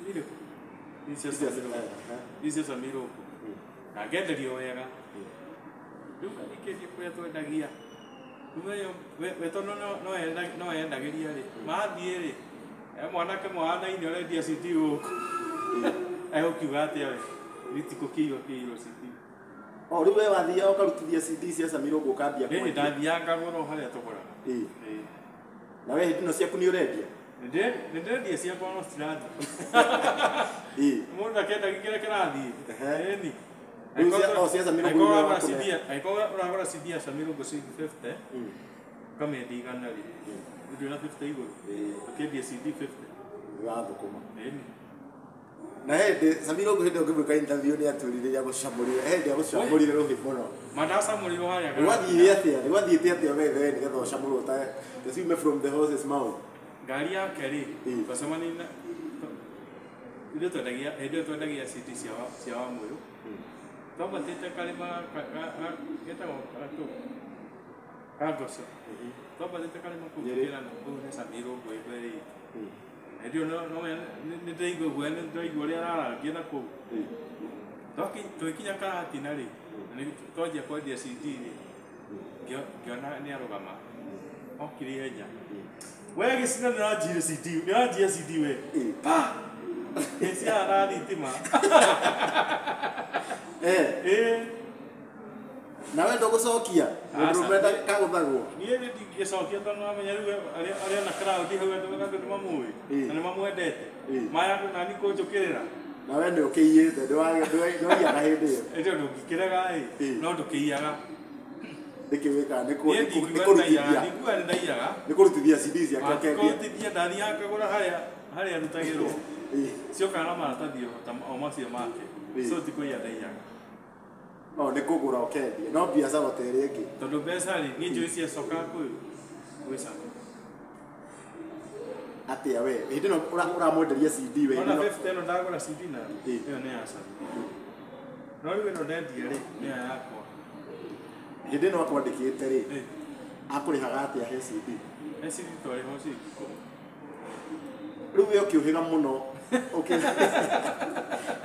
[SPEAKER 2] irĩkũ? Ici cia Samirũngũ. Na ngenderio wega. Rĩu ngĩendia kũrĩa twendagia. Rĩu we tondũ no endagĩria rĩ, mathiĩ rĩ, mwanake mũhanaine ũrendia CD gũkũ. Egũkiuga atĩa we? Gĩtikũkĩirwo kĩirwo CD.
[SPEAKER 1] O rĩu we wathiaga ũkarutithia CD cia Samirũngũ ũkambia
[SPEAKER 2] kwendia? Ndathiaga ngagũra o harĩa tũgũraga.
[SPEAKER 1] Na we hĩndĩ ĩno ciaku nĩ ũrendia?
[SPEAKER 2] Nĩ ndĩrendia ciakwa no citirathiĩ. Mũndũ akĩendagia kĩrĩa kĩrathiĩ. Ĩni. Angĩkorwo ũragũra CD ya Samirũngũ ciringi 50, ũkamĩendia igana rĩ, ndũrĩ na 50 igũrũ, ũkĩendia CD 50.
[SPEAKER 1] Ũrathũkũma.
[SPEAKER 2] Ĩni.
[SPEAKER 1] Na hĩndĩ Samirũngũ hĩndĩ ũngĩmwĩka interview nĩ atwĩrire agũcamũrire, hĩndĩ agũcamũrire rũhĩ mũno.
[SPEAKER 2] Mandacamũrirwo harĩa.
[SPEAKER 1] Gwathiire atĩa? Gwathiĩte atĩa we nĩgetha ũcamũrwo ta ciume from the horse's mouth?
[SPEAKER 2] Ngari yake rĩ, twacemanirie na ithuĩ twendagia, hĩndĩ ĩyo twendagia CD cia Wamũyũ. Twambatĩte karĩma getagwo gatũ ka Ngoco. Twambatĩte karĩma kau tũkĩrana kũu nĩ Samirũngũ ĩ mbere itũ. Hĩndĩ ĩyo nĩ ndĩraigua guoya, nĩ ndĩraigua ũrĩa ararangia na kũu. Tũgĩkinya Karatina rĩ, na twanjia kwendia CD rĩ, ngĩona nĩ arũgama. Okire ihenya. We gĩcina nĩ ũranjire CD, nĩ ũranjia CD we. Pa! Gĩciara na thitima.
[SPEAKER 1] Na we ndũgũcokia? Mũndũ kagũthagwo?
[SPEAKER 2] Niĩ ndingĩcokia tondũ nĩwamenya rĩu arĩa na crowd hau andũ nĩ mamũĩ na nĩ mamwendete. Maya nani kũnjũkĩrĩra.
[SPEAKER 1] Na we nĩ ũkĩiyĩte, ndwaiyaga hĩndĩ ĩyo.
[SPEAKER 2] Hĩndĩ ĩyo ndũngĩkĩrega ĩ, no ndũkĩiyaga.
[SPEAKER 1] Nĩkĩ wĩkaga? Nĩ
[SPEAKER 2] kũrutithia. Ndingiuga nĩ ndaiyaga.
[SPEAKER 1] Nĩ kũrutithia CD ciake ũkendia.
[SPEAKER 2] Kũrutithia ndathiaga ngagũra harĩa arutagĩrwo. Ciokaga na maratathi o macio make. So ti kũiya ndaiyaga.
[SPEAKER 1] O nĩ kũgũra ũkendia, no biacara ta ĩrĩa ĩngĩ.
[SPEAKER 2] Tondũ mbeca rĩ, niĩ njũĩ ciacokaga gwĩ Sami.
[SPEAKER 1] Atĩa we? Hĩndĩ ĩno ũramwenderia CD we.
[SPEAKER 2] Ona 50 ĩno ndagũra CD nayo, ĩyo nĩ ya Sami. No rĩu ĩno ndendia rĩ, nĩyo yakwa.
[SPEAKER 1] Hĩndĩ ĩno akwandĩkĩte rĩ, akũrĩhaga atĩa he CD?
[SPEAKER 2] He CD twarĩhwo ciringi 10.
[SPEAKER 1] Rĩu we ũkĩũhĩga mũno,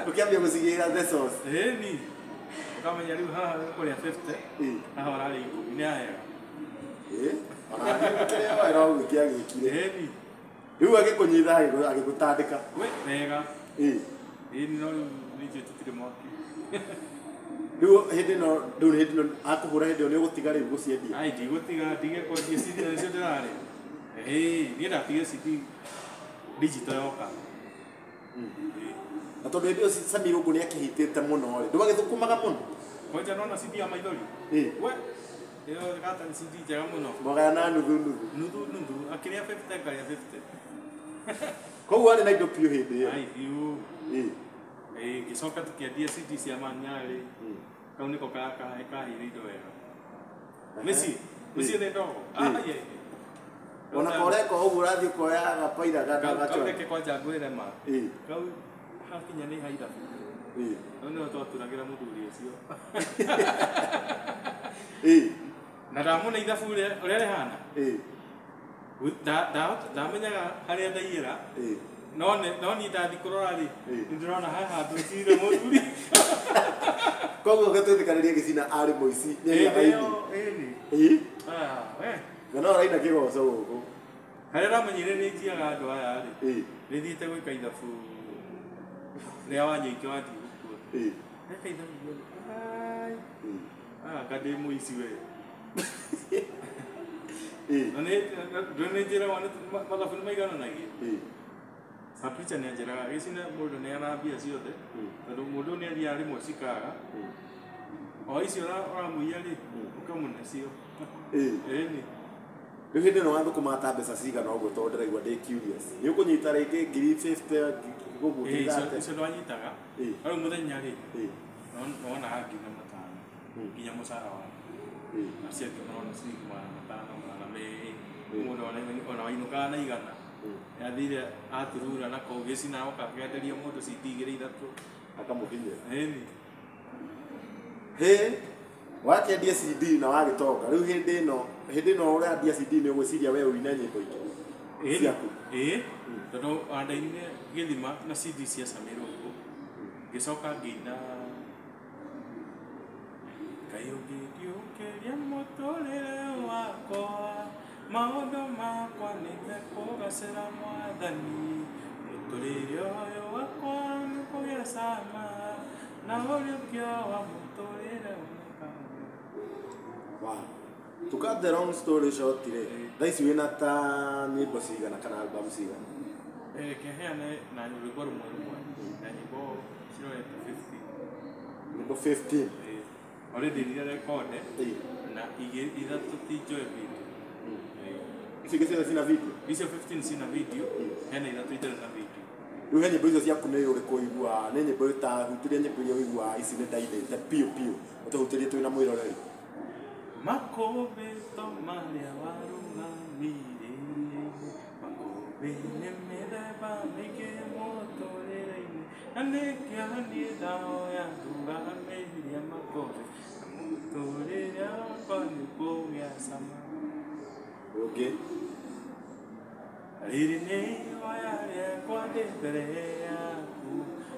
[SPEAKER 1] ũkĩambia gũcigĩra the source.
[SPEAKER 2] Ĩni. Ũkamenya rĩu haha ũkũrĩa 50, haha ũrarĩa 10, nĩ ahega.
[SPEAKER 1] Ona kĩrĩa wera ũguo kĩagĩkire.
[SPEAKER 2] Ĩni.
[SPEAKER 1] Rĩu agĩkũnyita agĩgũtandĩka.
[SPEAKER 2] We wega. Ĩni no rĩu nĩ tũtirĩ mwaki.
[SPEAKER 1] Rĩu hĩndĩ ĩno rĩu hĩndĩ ĩno akũhũra hĩndĩ ĩyo nĩ ũgũtiga rĩu gũciendia?
[SPEAKER 2] Ai ndigũtiga, ndige kwendia CD nĩcio ndĩrarĩa. Niĩ ndatigire CD digital yoka.
[SPEAKER 1] Na tondũ hĩndĩ ĩyo Samirũngũ nĩ akĩhitĩte mũno rĩ, ndwagĩthũkũmaga mũno?
[SPEAKER 2] Kwanja nona CD ya maithori. We ĩyo gata nĩ CD njega mũno.
[SPEAKER 1] Mwagayana nuthu nuthu.
[SPEAKER 2] Nuthu nuthu akĩrĩa 50 ngarĩa 50.
[SPEAKER 1] Koguo arĩ na indo piũ hĩndĩ ĩyo.
[SPEAKER 2] Ai biũ. Ngĩcoka tũkĩendia CD cia Manyarĩ. Kau nĩko kaheire indo wega. Mĩciĩ mĩciĩ nĩ ndogo.
[SPEAKER 1] Ona koreka ũguo ũrathiĩ ũkoya gapaira
[SPEAKER 2] gacora. Kau reke kwanja ngwĩre ma. Kau hakinya nĩ haithabu. Kau nĩho twaturagĩra mũthuri ũcio. Na ndamũne ithabu ũrĩa rĩhana. Ndamenyaga harĩa ndaiyĩra. No niĩ ndathiĩ kũrora rĩ, nĩndĩrona he handũ cire mũthuri.
[SPEAKER 1] Koguo gĩtwĩtĩkanĩrie Gĩcina arĩ mũici nĩaiyaga
[SPEAKER 2] ĩni.
[SPEAKER 1] Ĩĩ. Na no araina kĩgoco gũkũ.
[SPEAKER 2] Harĩa ndamenyire nĩ njiaga andũ aya rĩ, nĩ thiĩte gwĩka ithabu rĩa Wanyoike wathiĩ gũkua. Ndeka ithabu anga ndĩ mũici we. Na nĩ njĩragwo mathabu nĩ maigananagia. Sapicha nĩ anjĩraga Gĩcina mũndũ nĩ arambia ciothe tondũ mũndũ nĩ athiaga rĩmwe cikaga o icio ũramũiya rĩ ũkamũne cio. Ĩni.
[SPEAKER 1] Rĩu hĩndĩ ĩno wathũkũmaga ta mbeca cigana ũguo tondũ ndĩraigua ndĩ curious. Nĩ ũkũnyita rĩngĩ ngiri 50 ũguo
[SPEAKER 2] ngiri icio ndwanyitaga. Rĩu mũthenya rĩ wonaga 5,000 nginya mũcara waku. Acio angĩ marona ciringi 500 200 mũndũ ona wainũkaga na 100. Yathire aturura na kũu Gĩcina oka akĩenderia mũndũ CD 2 3
[SPEAKER 1] akamũkinyĩra.
[SPEAKER 2] Ĩni.
[SPEAKER 1] Hĩ wakĩendia CD na wagĩtonga rĩu hĩndĩ ĩno ũrendia CD nĩ ũgwĩciria we ũine nyĩmbo ingĩ ciaku.
[SPEAKER 2] Ĩĩ tondũ wandainire gĩthima na CD cia Samir ũguo ngĩcoka ngĩina Ngai ũngĩndiũkĩria mũtũrĩre wakwa maũndũ makwa nĩmekũgacĩra Mwathani mũtũrĩre ũyũ wakwa nĩũkũgĩa cama na ũriũkio wa mũtũrĩre wonekaga.
[SPEAKER 1] Wow. To cut the long story short rĩ, thaa ici wĩna ta nyĩmbo cigana kana album cigana?
[SPEAKER 2] Reke heane na rwĩmbo rũmwe rũmwe na nyĩmbo cirorete 15.
[SPEAKER 1] Nyĩmbo 15?
[SPEAKER 2] Already iria rekode na ithatũ ti njoe video.
[SPEAKER 1] Icio ingĩ ciothe cina video?
[SPEAKER 2] Icio 15 cina video, hena ithatũ itarĩ na video.
[SPEAKER 1] Rĩu he nyĩmbo icio ciaku nĩ ũrĩkũ ũiguaga? Nĩ nyĩmbo ta hutĩria nyĩmbo iria ũiguaga ici nĩ ndainĩte piũ piũ ũtũhutĩrie twĩna mwĩroreri.
[SPEAKER 2] Makũmbĩ to marĩa warũgamirie, makũmbĩ nĩ mĩthemba mĩingĩ mũtũrĩre-inĩ, na nĩkĩo niĩ ndahoya ndũgamĩria makũmbĩ, na mũtũrĩre wakwa nĩũkũgĩa cama.
[SPEAKER 1] Ũngĩ.
[SPEAKER 2] Rĩrĩ nĩ ihoya rĩakwa ndĩ mbere yaku,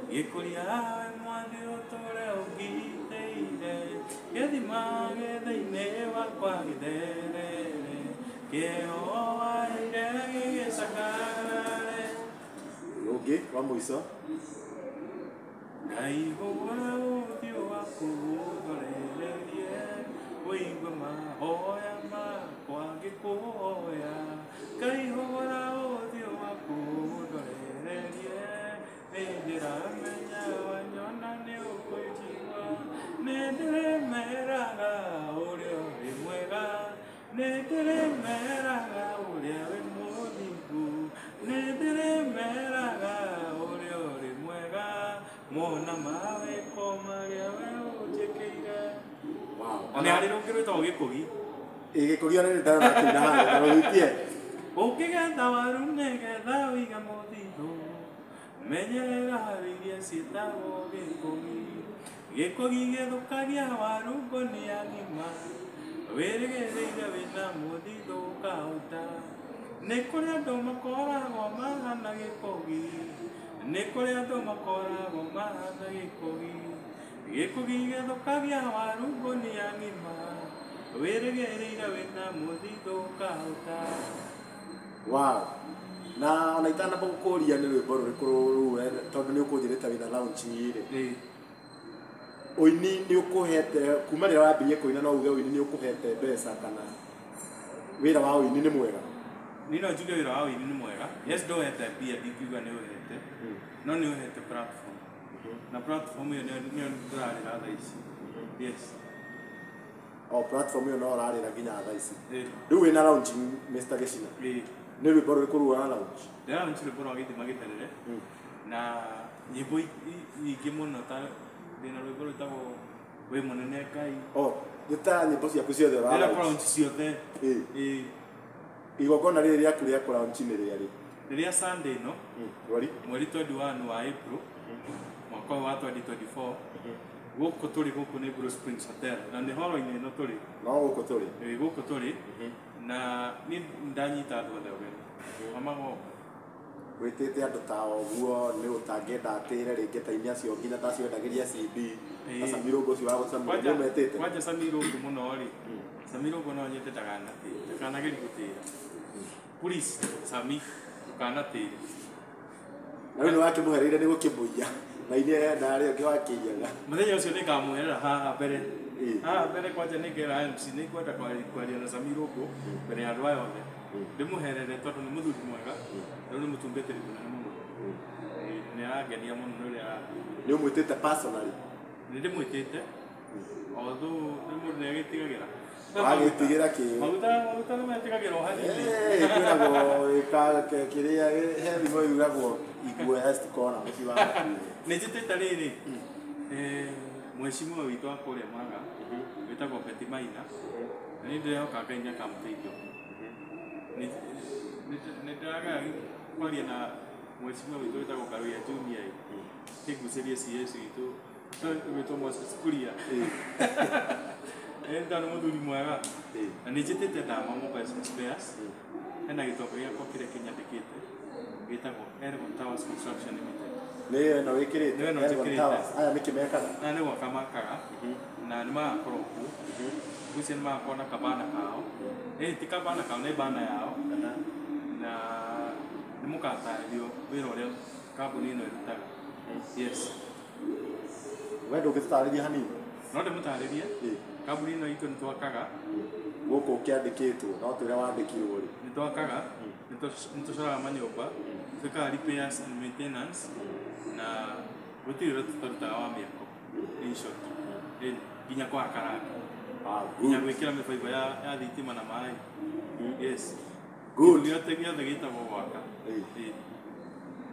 [SPEAKER 2] ngĩkũria we Mwathi ũtũũre ũngitĩire, gĩthima gĩthĩ-inĩ wakwa gĩtherere, kĩo waheire gĩgĩcangarare.
[SPEAKER 1] Ũngĩ wa mũico.
[SPEAKER 2] Ngai hũgũra ũthiũ waku ũndorererie, ũigue mahoya makwa ngĩkũhoya. Ngai hũgũra ũthiũ waku ũndorererie, nĩndĩramenya wanyona nĩũkũnjigua. Nĩndĩrĩmeraga ũrĩa ũrĩ mwega, nĩndĩrĩmeraga ũrĩa wĩ mũthingu, nĩndĩrĩmeraga ũrĩa ũrĩ mwega, mona mawĩko marĩa we ũnjĩkĩire. Nĩ harĩ rũngĩ rwĩtagwo Gĩkũgi.
[SPEAKER 1] Gĩkũgi ona nĩ ndĩrona kĩina haha, ta rũhutie.
[SPEAKER 2] Ũkĩgetha waru nĩgetha ũige mũthithũ, menyerera waru iria ciĩtagwo gĩkũgi. Gĩkũgi gĩthũkagia waru ngũnia ng'ima, wĩrĩgĩrĩire wĩna mũthithũ ũkahũta. Nĩ kũrĩ andũ makoragwo mahana gĩkũgi, nĩ kũrĩ andũ makoragwo mahana gĩkũgi. Gĩkũgi gĩthũkagia waru ngũnia ng'ima, wĩrĩgĩrĩire wĩna mũthithũ ũkahũta.
[SPEAKER 1] Wow. Na ona itanamba gũkũria nĩ rwĩmbo rũrĩkũ rũu tondũ nĩ ũkũnjĩrĩte wĩna launch rĩ. Ũini nĩ ũkũhete kuma rĩrĩa wambirie kũina no uge ũini nĩ ũkũhete mbeca kana wĩra wa ũini nĩ mwega?
[SPEAKER 2] Niĩ no njuge wĩra wa ũini nĩ mwega. Yes, ndũhete mbia, ndingiuga nĩ ũhete, no nĩ ũhete platform. Na platform ĩyo nĩyo ndĩrarĩra thaa ici. Yes.
[SPEAKER 1] O platform ĩyo no ũrarĩra nginya thaa ici.
[SPEAKER 2] Ĩĩ.
[SPEAKER 1] Rĩu wĩna launching Mr. Gĩcina.
[SPEAKER 2] Ĩĩ.
[SPEAKER 1] Nĩ rwĩmbo rũrĩkũ rũu wa launch?
[SPEAKER 2] Ndĩra launch rwĩmbo rwa gĩthima gĩtherere na nyĩmbo nyingĩ mũno ta ndĩna rwĩmbo rwĩtagwo wĩ mũnene Ngai.
[SPEAKER 1] O nĩ ta nyĩmbo ciaku ciothe ũra
[SPEAKER 2] Ndĩrenda
[SPEAKER 1] launch.
[SPEAKER 2] kũ launch ciothe.
[SPEAKER 1] Ĩĩ.
[SPEAKER 2] Ĩĩ.
[SPEAKER 1] Igongona rĩrĩ rĩaku rĩa kũ launch nĩ rĩarĩ?
[SPEAKER 2] Rĩrĩa Sunday ĩno
[SPEAKER 1] Mweri?
[SPEAKER 2] Mweri 21 wa April mwaka ũyũ wa 2024 gũkũ tũrĩ gũkũ nĩ Blue Springs Hotel na nĩ horo-inĩ ĩno tũrĩ.
[SPEAKER 1] No gũkũ tũrĩ.
[SPEAKER 2] Ĩĩ gũkũ tũrĩ na niĩ ndanyita andũ othe ũgeni mamagoka.
[SPEAKER 1] Wĩtĩte andũ ta ũguo nĩ ũtangĩenda atĩre rĩngĩ ta inya acio nginya ta acio endagĩria CD
[SPEAKER 2] Ĩĩ.
[SPEAKER 1] ta Sami Rũngũ ũcio wa gũcamia nĩ ũmetĩte?
[SPEAKER 2] Kwanja Sami Rũngũ mũno rĩ, Sami Rũngũ no nyende ndakanatĩre, ndakanagerie gũtĩra. Please Sami ndũkanatĩre.
[SPEAKER 1] Na rĩu nĩ wakĩmũhereire nĩ gũkĩmũiya na iria enda arĩa ũngĩ wakĩiyaga.
[SPEAKER 2] Mũthenya ũcio nĩ ngamũherera haha mbere.
[SPEAKER 1] Ĩĩ.
[SPEAKER 2] Haha mbere kwanja nĩ ngera MC nĩ ngwenda kwaria na Sami Rũngũ mbere ya andũ aya othe. Ndĩmũherere tondũ nĩ mũthuri mwega, rĩu nĩ mũtungatĩri mũnene mũno. Ĩĩ, nĩ arangenia mũno nĩ ũrĩa arathiĩ.
[SPEAKER 1] Nĩ ũmwĩtĩte personally?
[SPEAKER 2] Nĩ ndĩmwĩtĩte although nĩ mũndũ nĩ agĩtigagĩra.
[SPEAKER 1] Wagĩtigĩra kĩ?
[SPEAKER 2] Maguta nĩ metigagĩrwo hanini.
[SPEAKER 1] Ĩĩ, kwĩragwo kĩrĩa he thimo yugagwo iguoya citikona mũciĩ wa hakuhĩ.
[SPEAKER 2] Nĩ njĩtĩte rĩrĩ mheshimiwa witũ wa kũrĩa Murang'a wĩtagwo Betty Maina na niĩ ndĩrehoka Ngai nĩ akamũteithia. Nĩ ndĩragera kwaria na mheshimiwa witũ wĩtagwo Karuia Junior ĩ kĩgucĩrie CS witũ wĩtwo Moses Kuria. Ĩĩ nĩ mũthuri mwega na nĩ njĩtĩte Dama Mobile Spares hena gĩtonga gĩakwa kĩrĩa kĩnyandĩkĩte gĩtagwo Elgon Towers Construction Limited.
[SPEAKER 1] Nĩ ĩno wĩkĩrĩte?
[SPEAKER 2] Nĩ ĩno
[SPEAKER 1] Elgon
[SPEAKER 2] njĩkĩrĩte.
[SPEAKER 1] Towers. Aya nĩkĩ mekaga?
[SPEAKER 2] Na nĩ gwaka makaga na nĩ magakorwo kuo ngwĩciria nĩ magakorwo na kabana kao. Ĩĩ ti kabana kao nĩ bana yao na nĩ mũgatarĩrio wĩra ũrĩa kambuni ĩno ĩrutaga. Yes.
[SPEAKER 1] We ndũngĩtũtarĩria hanini?
[SPEAKER 2] No ndĩmũtarĩrie. Kambuni ĩno itũ nĩ twakaga.
[SPEAKER 1] Gũkũ kĩandĩkĩtwo no twĩre wandĩkirwo rĩ.
[SPEAKER 2] Nĩ twakaga, nĩ tũcoraga manyũmba, twĩkaga repairs and maintenance na gũtirĩ ũrĩa tũtarutaga wa mĩako in short. Nginya kũhaka rangi. Nginya gwĩkĩra mĩbaibũ ya thitima na maĩ. Yes.
[SPEAKER 1] Good.
[SPEAKER 2] Kĩndũ gĩothe gĩtagwo gwaka.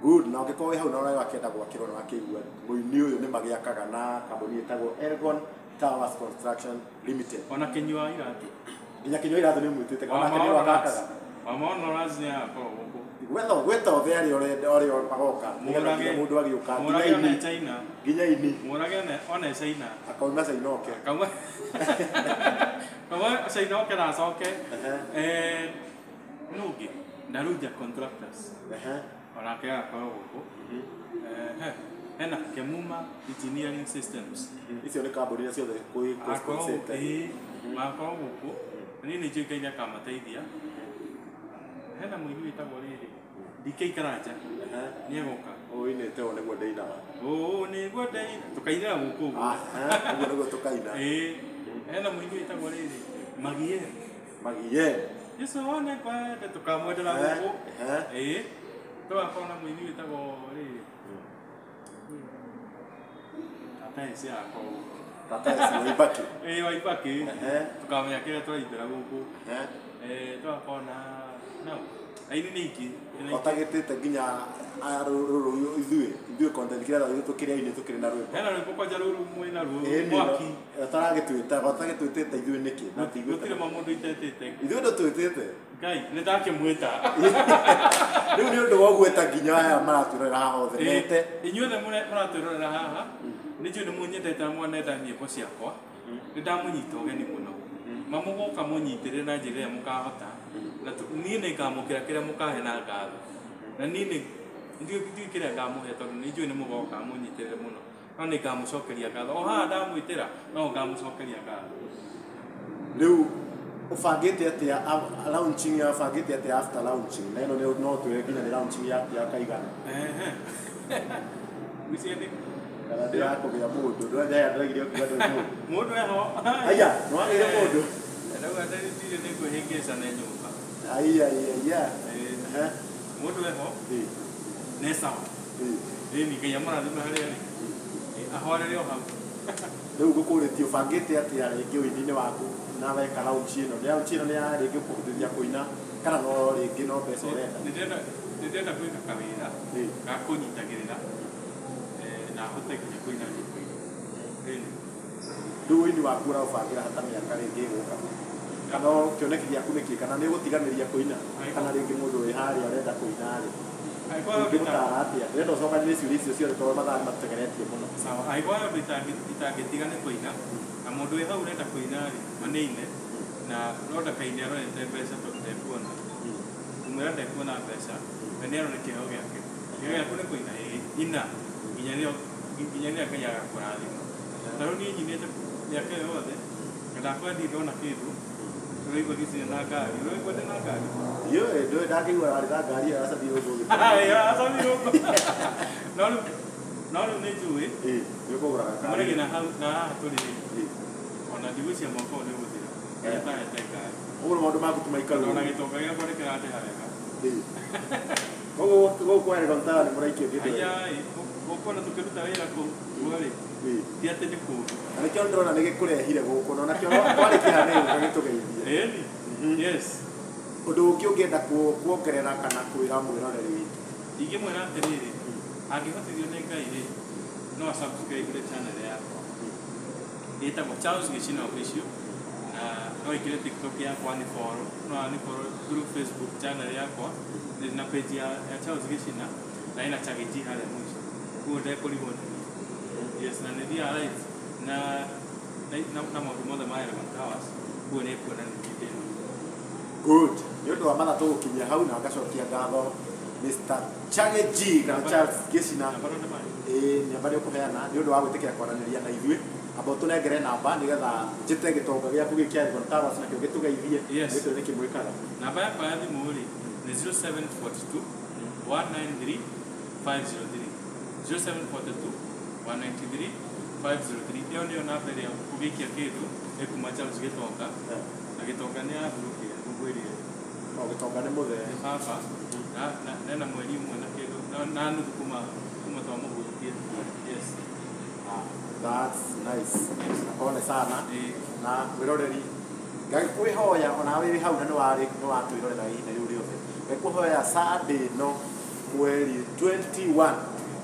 [SPEAKER 1] Good. Na ũngĩkorwo wĩ hau na ũrĩa wakĩenda gwakĩrwo na wakĩigua mũini ũyũ nĩ magĩakaga na kambuni ĩtagwo Elgon Towers Construction Limited.
[SPEAKER 2] Ona Kĩnyua Iratũ.
[SPEAKER 1] Nginya Kĩnyua Iratũ nĩ ũmwĩtĩte kana nake nĩ wakaga.
[SPEAKER 2] Wa Maono Rats nĩ agakorwo gũkũ.
[SPEAKER 1] Gwetha othe arĩa ũrĩa magoka. Nĩgetha nginya mũndũ agĩũka
[SPEAKER 2] nginya ini. China.
[SPEAKER 1] Nginya ini.
[SPEAKER 2] Mũrage one China.
[SPEAKER 1] Akauma China oke.
[SPEAKER 2] Akauma China oke na acoke. Nũ ũngĩ? Daruja Contractors. Onake agakorwo gũkũ. Hena Kemuma Engineering Systems.
[SPEAKER 1] Icio nĩ kambuni iria ciothe kwĩ sponsor.
[SPEAKER 2] Ĩĩ, magakorwo gũkũ. Na niĩ nĩ njũĩ Ngai nĩ akamateithia. Hena mũini wĩtagwo rĩrĩ DK Karanja nĩ egoka.
[SPEAKER 1] Ũinĩte ũũ nĩguo ndĩinaga.
[SPEAKER 2] Ũũ nĩguo ndĩinaga. Tũkainĩra gũkũ ũguo.
[SPEAKER 1] Ũguo nĩguo tũkaina.
[SPEAKER 2] Ĩĩ. Hena mũini wĩtagwo rĩrĩ Magie.
[SPEAKER 1] Magie.
[SPEAKER 2] Jesu one kwende tũkamwendera gũkũ. Ĩĩ. Tũgakorwo na mũini wĩtagwo rĩrĩ Tata Esi agakorwo gũkũ.
[SPEAKER 1] Tata Esi wa Ibaki.
[SPEAKER 2] Ĩĩ wa Ibaki. Tũkamenya kĩrĩa tũraithĩra gũkũ. Tũgakorwo na no aini nĩ ingĩ.
[SPEAKER 1] Ũtagĩtĩte nginya rũrũ ithuĩ content creator ithuĩ tũkĩrĩ aini tũkĩrĩ na rwĩmbo.
[SPEAKER 2] Hena rwĩmbo kwanja rũrũ mwĩna ruo mwaki.
[SPEAKER 1] Ũtaragĩtwĩta ithuĩ nĩkĩ? Na ti ithuĩ.
[SPEAKER 2] Gũtirĩ ma mũndũ itetĩte.
[SPEAKER 1] Ithuĩ ndũtwĩtĩte.
[SPEAKER 2] Ngai nĩ ndakĩmwĩta.
[SPEAKER 1] Rĩu nĩ ũndũ wa gwĩta nginya aya maratwĩrorera haha othe mete.
[SPEAKER 2] Inyuothe mũratwĩrorera haha nĩ njũĩ nĩ mũnyendete na mwanenda nyĩmbo ciakwa. Nĩ ndamũnyita ũgeni mũno. Mamũgoka mũnyitĩrĩre na njĩra ĩrĩa mũkahota. Na niĩ nĩ ngamũkĩra kĩrĩa mũkahe na ngatho. Na niĩ nĩ ndiũĩ kĩrĩa ngamũhe tondũ nĩ njũĩ nĩ mũgoka mũnyitĩrĩre mũno. No nĩ ngamũcokeria ngatho. O haha ndamwĩtĩra no ngamũcokeria ngatho.
[SPEAKER 1] Rĩu ũbangĩte atĩa launching ya ũbangĩte atĩa after launching? Na ĩno no twĩre nginya nĩ launching ya kaigana.
[SPEAKER 2] Gwĩciria nĩ
[SPEAKER 1] Kana ndĩrakũgĩa mũndũ, ndĩrageria kuga ndũrĩ mũndũ.
[SPEAKER 2] Mũndũ eho.
[SPEAKER 1] Aya, nĩ wagĩire mũndũ.
[SPEAKER 2] Rĩu ndirĩ nĩ ngwĩhĩngĩca nĩ nyũmba.
[SPEAKER 1] Aya, aya.
[SPEAKER 2] Mũndũ eho. Nĩ sawa. Ĩĩ nĩ Ngai amũrathime harĩa arĩ. Ahorere o hau.
[SPEAKER 1] Rĩu ngũkũrĩtie ũbangĩte atĩa rĩngĩ ũini-inĩ waku na weka launch ĩno? Nĩ launch ĩno nĩ ya rĩngĩ kũhotithia kũina kana no rĩngĩ no mbeca ũrenda?
[SPEAKER 2] Nĩndĩrenda gwĩka kawĩra ga kũnyitagĩrĩra na hote nginya kũina nyĩmbo-inĩ. Ĩni.
[SPEAKER 1] Rĩu ũini waku ũraũbangĩra hata mĩaka rĩngĩ ĩgũka? Kana kĩoneki gĩaku nĩ kĩĩ? Kana nĩ ũgũtiganĩria kũina? Kana rĩngĩ mũndũ wĩ harĩa ũrenda kũina rĩ? Ũngĩmũtaara atĩa? Ndĩrenda ũcokanĩrie ciũria icio ciothe tondũ mathaa nĩ matũtengeretie mũno.
[SPEAKER 2] Sawa, angĩkorwo he ũndũ itangĩtiga nĩ kũina, na mũndũ wĩ hau ũrenda kũina rĩ, manĩine, na no ndakaine arorete mbeca tondũ ndekuona. Kumwĩra ndekuona mbeca, we nĩ arore kĩheo gĩake. Kĩheo gĩaku nĩ kũina, ĩĩ, ina, nginya rĩrĩa Ngai agakũrathima. Ta rĩu niĩ nyinĩte mĩaka ĩyo yothe, na ndakorwo ndirĩ ndona kĩndũ, ũraigua ngĩciria na ngari, ũraigua ndĩ na ngari?
[SPEAKER 1] Ndiũĩ, ndũĩ ndakĩigua warĩ na ngari ĩyo ya Cabi Rũngũ.
[SPEAKER 2] Ya Cabi Rũngũ. No rĩu nĩ njũĩ.
[SPEAKER 1] Nĩ ũkũgũra gakari.
[SPEAKER 2] Mũrĩgĩ na hau na haha tũrĩ rĩ. Ona ndigwĩciria mwaka ũyũ nĩ ũgũthira. Nĩtahete ngari.
[SPEAKER 1] Ũguo maũndũ maku ti maikaru.
[SPEAKER 2] Ona gĩtonga gĩakwa nĩ kĩrandeha wega.
[SPEAKER 1] Koguo gũkũ kwa Elgon Tower nĩ mũraikio kĩndũ.
[SPEAKER 2] Aya, gũkũ ona tũkĩruta wĩra kũu rĩ. Ti atĩ nĩ kũũru.
[SPEAKER 1] Na nĩkĩo ndĩrona nĩ gĩkũrehire gũkũ, na onakĩo kwarĩ kĩha nĩ gũka gĩtũgeithie.
[SPEAKER 2] Ĩni. Yes.
[SPEAKER 1] Ũndũ ũngĩ ũngĩenda kuongerera kana kwĩra mwĩroreri witũ?
[SPEAKER 2] Ingĩmwĩra atĩrĩrĩ, angĩhotithio nĩ Ngai rĩ, no subscribe channel yakwa. Ĩtagwo Charles Gĩchina Official, na no ĩingĩre TikTok yakwa ni follow, no ni follow through Facebook channel yakwa na page ya Charles Gĩchina na ĩna Chage G harĩa mũico. Koguo ndekũrigwo nĩ niĩ. Yes, na nĩ thiaga live na na maũndũ mothe ma Elgon Towers, koguo nĩ ekuona nĩ niĩ ndĩ hau.
[SPEAKER 1] Good. Nĩ ũndũ wa mathaa tũgũkinyia hau na ngacokia ngatho Mr. Chage G kana Charles Gĩchina. Ĩĩ, namba nĩ ũkũheana nĩ ũndũ wa gwĩtĩkĩra kwaranĩria na ithuĩ. Amba ũtũnengere namba nĩgetha njĩte gĩtonga gĩaku gĩkĩ kĩa Elgon Towers nakĩo gĩtũgeithie.
[SPEAKER 2] Yes.
[SPEAKER 1] Gĩtũ nĩkĩ mwĩkaga.
[SPEAKER 2] Namba yakwa ya thimũ rĩ nĩ 0742 193 503. 0742 193 503. Ĩyo nĩyo namba ĩrĩa ũngĩikia kĩndũ ĩkuma Charles Gĩtonga. Na Gĩtonga nĩ arahurũkire ngwĩrire.
[SPEAKER 1] O Gĩtonga nĩ mũthee.
[SPEAKER 2] Nĩ baba na nena mweri ũmwe na kĩndũ na nuthu kuma twamũhurũkia. Yes.
[SPEAKER 1] That's nice. Pole sana. Na mwĩroreri ngagĩkwĩhoya ona wĩ hau na nĩ watwĩrorera ihinda rĩu rĩothe. Ngagĩkwĩhoya Sunday ĩno mweri 21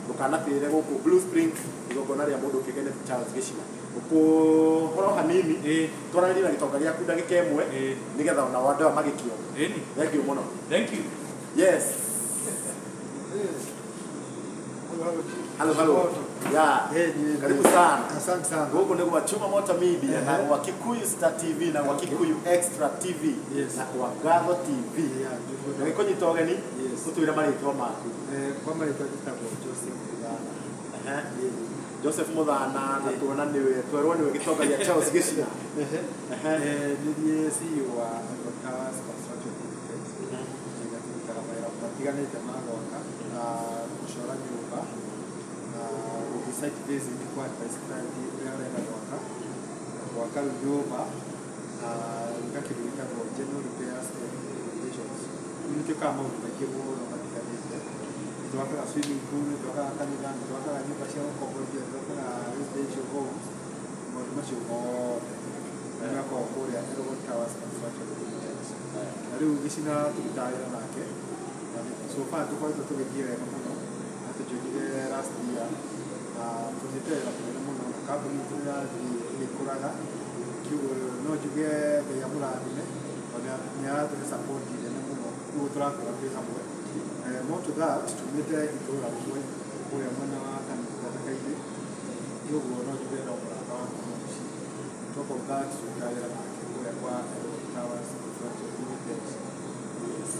[SPEAKER 1] ndũkanatĩre gũkũ Blue Spring igongona rĩa mũndũ ũkĩgene Charles Gĩchina. Ũkũhoro hanini twaranĩrie na gĩtonga gĩaku ndagĩka ĩmwe nĩgetha ona andũ aya magĩkĩone. Thank you mũno.
[SPEAKER 2] Thank you.
[SPEAKER 1] Yes. Hello, hello. Yeah. Karibu sana.
[SPEAKER 3] Asante sana.
[SPEAKER 1] Gũkũ nĩ gwa Chuma Moto Media na gwa Kikuyu Star TV na gwa Kikuyu Extra TV na gwa Gatho TV. Gĩkũnyita ũgeni ũtwĩre marĩtwa maku.
[SPEAKER 3] Kwa marĩtwa njĩtagwo Joseph Mũthana.
[SPEAKER 1] Joseph Mũthana na tuona nĩwe twerwo nĩwe gĩtonga gĩa Charles Gĩchina.
[SPEAKER 3] Nĩ niĩ CEO wa Elgon Towers Construction Limited. Na tũrutaga mawĩra matiganĩte ma gwaka na gũcora nyũmba na gũthiĩ site visit kwa advice client ũrĩa arenda gwaka na gwaka rĩu nyũmba na gwĩka kĩndũ gĩtagwo general repairs and renovations. Rĩu nĩ twĩkaga maũndũ maingĩ mũno matiganĩte. Nĩ twakaga swimming pool, nĩ twakaga kanitha, nĩ twakaga nyũmba cia gũkomborithia, nĩ twakaga residential homes, maũndũ macio mothe nĩ makoragwo kũrĩa Elgon Towers Construction Limited. Na rĩu Gĩchina tũrutaga wĩra nake na so far tũkoretwo tũgĩthiĩ wega mũno na tũjoinire last year na tũthiĩte wĩra mũnene mũno na kambuni itũ nĩ ĩrathiĩ ĩgĩkũraga. Kiugo no njuge Ngai amũrathime tondũ nĩ aratũhe support nene mũno koguo tũrakũra twĩ hamwe. More to that tumĩte itũra rĩmwe kũrĩa mwena wa Gataka-inĩ koguo no njuge no mũrata wakwa mũciĩ. Top of that tũrutaga wĩra nake kũrĩa kwa Elgon Towers Construction Limited. Yes.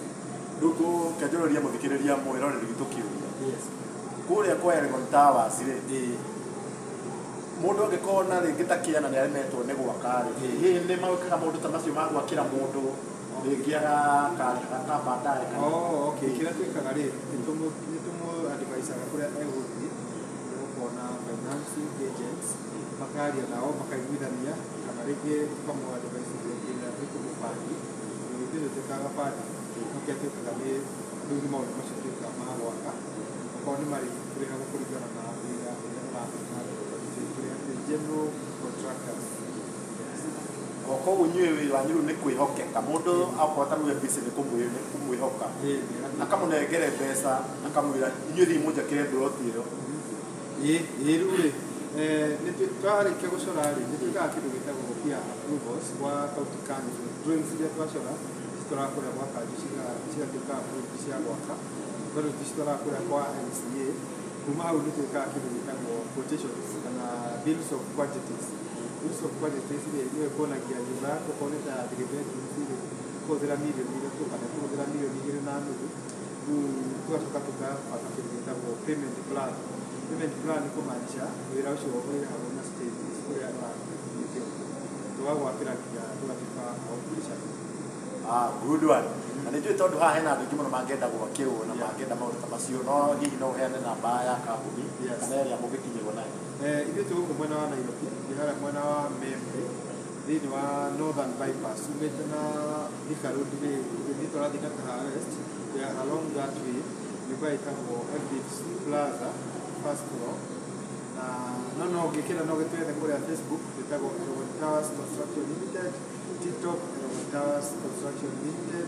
[SPEAKER 1] Rĩu kũkĩanjũrĩria mũthikĩrĩria mwĩroreri witũ kĩũria.
[SPEAKER 3] Yes.
[SPEAKER 1] Kũrĩa kwa Elgon Towers rĩ, mũndũ angĩkorwo na rĩngĩ ta kĩana nĩ aremetwo nĩ gwaka rĩ, hihi nĩ magĩkaga maũndũ ta macio ma gwakĩra mũndũ rĩngĩ agakarĩha ka baadaye kana?
[SPEAKER 3] Oh, okay. Kĩrĩa twĩkaga rĩ, nĩ tũmũ advice-aga kũrĩa egũthiĩ, nĩ gũkorwo na financing agents, makaria nao makaiguithania kana rĩngĩ tũkamũ advise ĩrĩa tũkũmũbandi. Ithuĩ tũtwĩkaga bandi, no kĩrĩa twĩkaga nĩ rĩu nĩ maũndũ macio twĩkaga ma gwaka. Okorwo nĩ marĩhi tũrĩhaga kũringana na wĩra ũrĩa ũrathiĩ na mbere tondũ tũrĩ general contractors.
[SPEAKER 1] O koguo inyuĩ wĩra wanyu rĩu nĩ kwĩhokeka mũndũ akorwo ta rĩu busy nĩ kũmwĩhoka akamũnengere mbeca akamwĩra inyuĩ thiĩ mũnjakĩre mburoti ĩyo.
[SPEAKER 3] Ĩĩ rĩu rĩ twarĩkia gũcora rĩ nĩ twĩkaga kĩndũ gĩtagwo peer approvals gwa county council. Drawings iria twacora citwaraga kũrĩa gwa kanjũ cigatuĩka approved cia gwaka, tondũ tũcitwaraga kũrĩa kwa MCA. Kuma hau nĩ twĩkaga kĩndũ gĩtagwo quotations kana bills of quantities. Bills of quantities rĩ nĩyo ĩkuonagia nyũmba yaku okorwo nĩ ta ya 3 bedrooms rĩ kũhũthĩra mirioni 3 kana kũhũthĩra mirioni 2.5. Rĩu tũgacoka tũkabanga kĩndũ gĩtagwo payment plan. Payment plan nĩ kũmaanisha wĩra ũcio ũrĩhagwo na stages ũrĩa ũrathiĩ tũgagwakĩra nginya tũgatuĩka a completion.
[SPEAKER 1] Good one. Na nĩ njũĩ tondũ haha hena andũ aingĩ mũno mangĩenda gwakĩrwo na mangĩenda maũndũ ta macio, no hihi no ũheane namba ya kambuni kana ĩrĩa mũngĩkinyĩrwo nayo?
[SPEAKER 3] Ithuĩ twĩ gũkũ mwena wa Nairobi, nĩ harĩa mwena wa Membe thĩinĩ wa Northern Bypass umĩte na Thika Road rĩ ũgĩthiĩ tũrathiĩ na Kahawa West, we are along that way, nyũmba ĩtagwo FDC Plaza first floor. Na no ũngĩkĩra no gĩtwethe kũrĩa Facebook ĩtagwo Elgon Towers Construction Limited, TikTok Elgon Towers Construction Limited,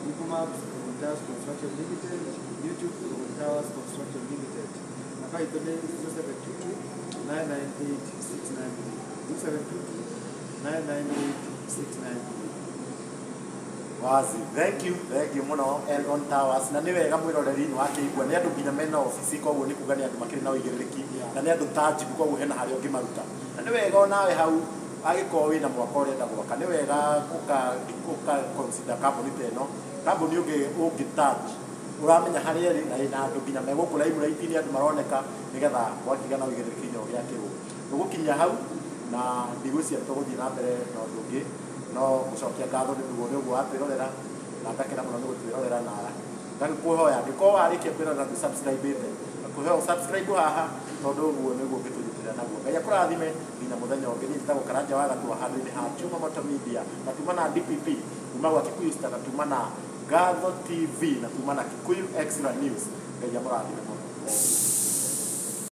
[SPEAKER 3] Google Maps Elgon Towers Construction Limited, YouTube Elgon Towers Construction Limited. Namba itũ nĩ 0722 998 693, 0722 998 693.
[SPEAKER 1] Wazi, thank you mũno Elgon Towers. Na nĩ wega mwĩroreri nĩ wakĩigua nĩ andũ nginya mena obici, koguo nĩ kuga nĩ andũ makĩrĩ na ũigĩrĩrĩki na nĩ andũ tangible, koguo hena harĩa ũngĩmaruta. Na nĩ wega onawe hau angĩkorwo wĩna mwaka ũrenda gwaka nĩ wega ũka consider kambuni ta ĩno, kambuni ũngĩ touch ũramenya harĩa ĩrĩ na ĩna andũ nginya me gũkũ limelight nĩ andũ maroneka nĩgetha gwakĩgĩa na ũigĩrĩrĩki nginya ũgĩakĩrwo. Tũgũkinyia hau na ndigwĩciria tũgũthiĩ na mbere na ũndũ ũngĩ, no gũcokia ngatho nĩ ũguo watwĩrorera na ngakena mũno nĩ gũtwĩrorera na ngagĩkũhoya angĩkorwo warĩkia kwĩrorera ndũ subscribe-ĩte ngakũhoya subscribe haha tondũ ũguo nĩguo ũngĩtũnyitĩrĩra naguo. Ngai akũrathime nginya mũthenya ũngĩ. Niĩ njĩtagwo Karanja wa Gatua handũ-inĩ ha Chuma Moto Media na tuma na DPP kuma gwa Kikuyu Star na tuma na Ngatho TV na tuma na Kikuyu Extra News. Ngai amũrathime mũno.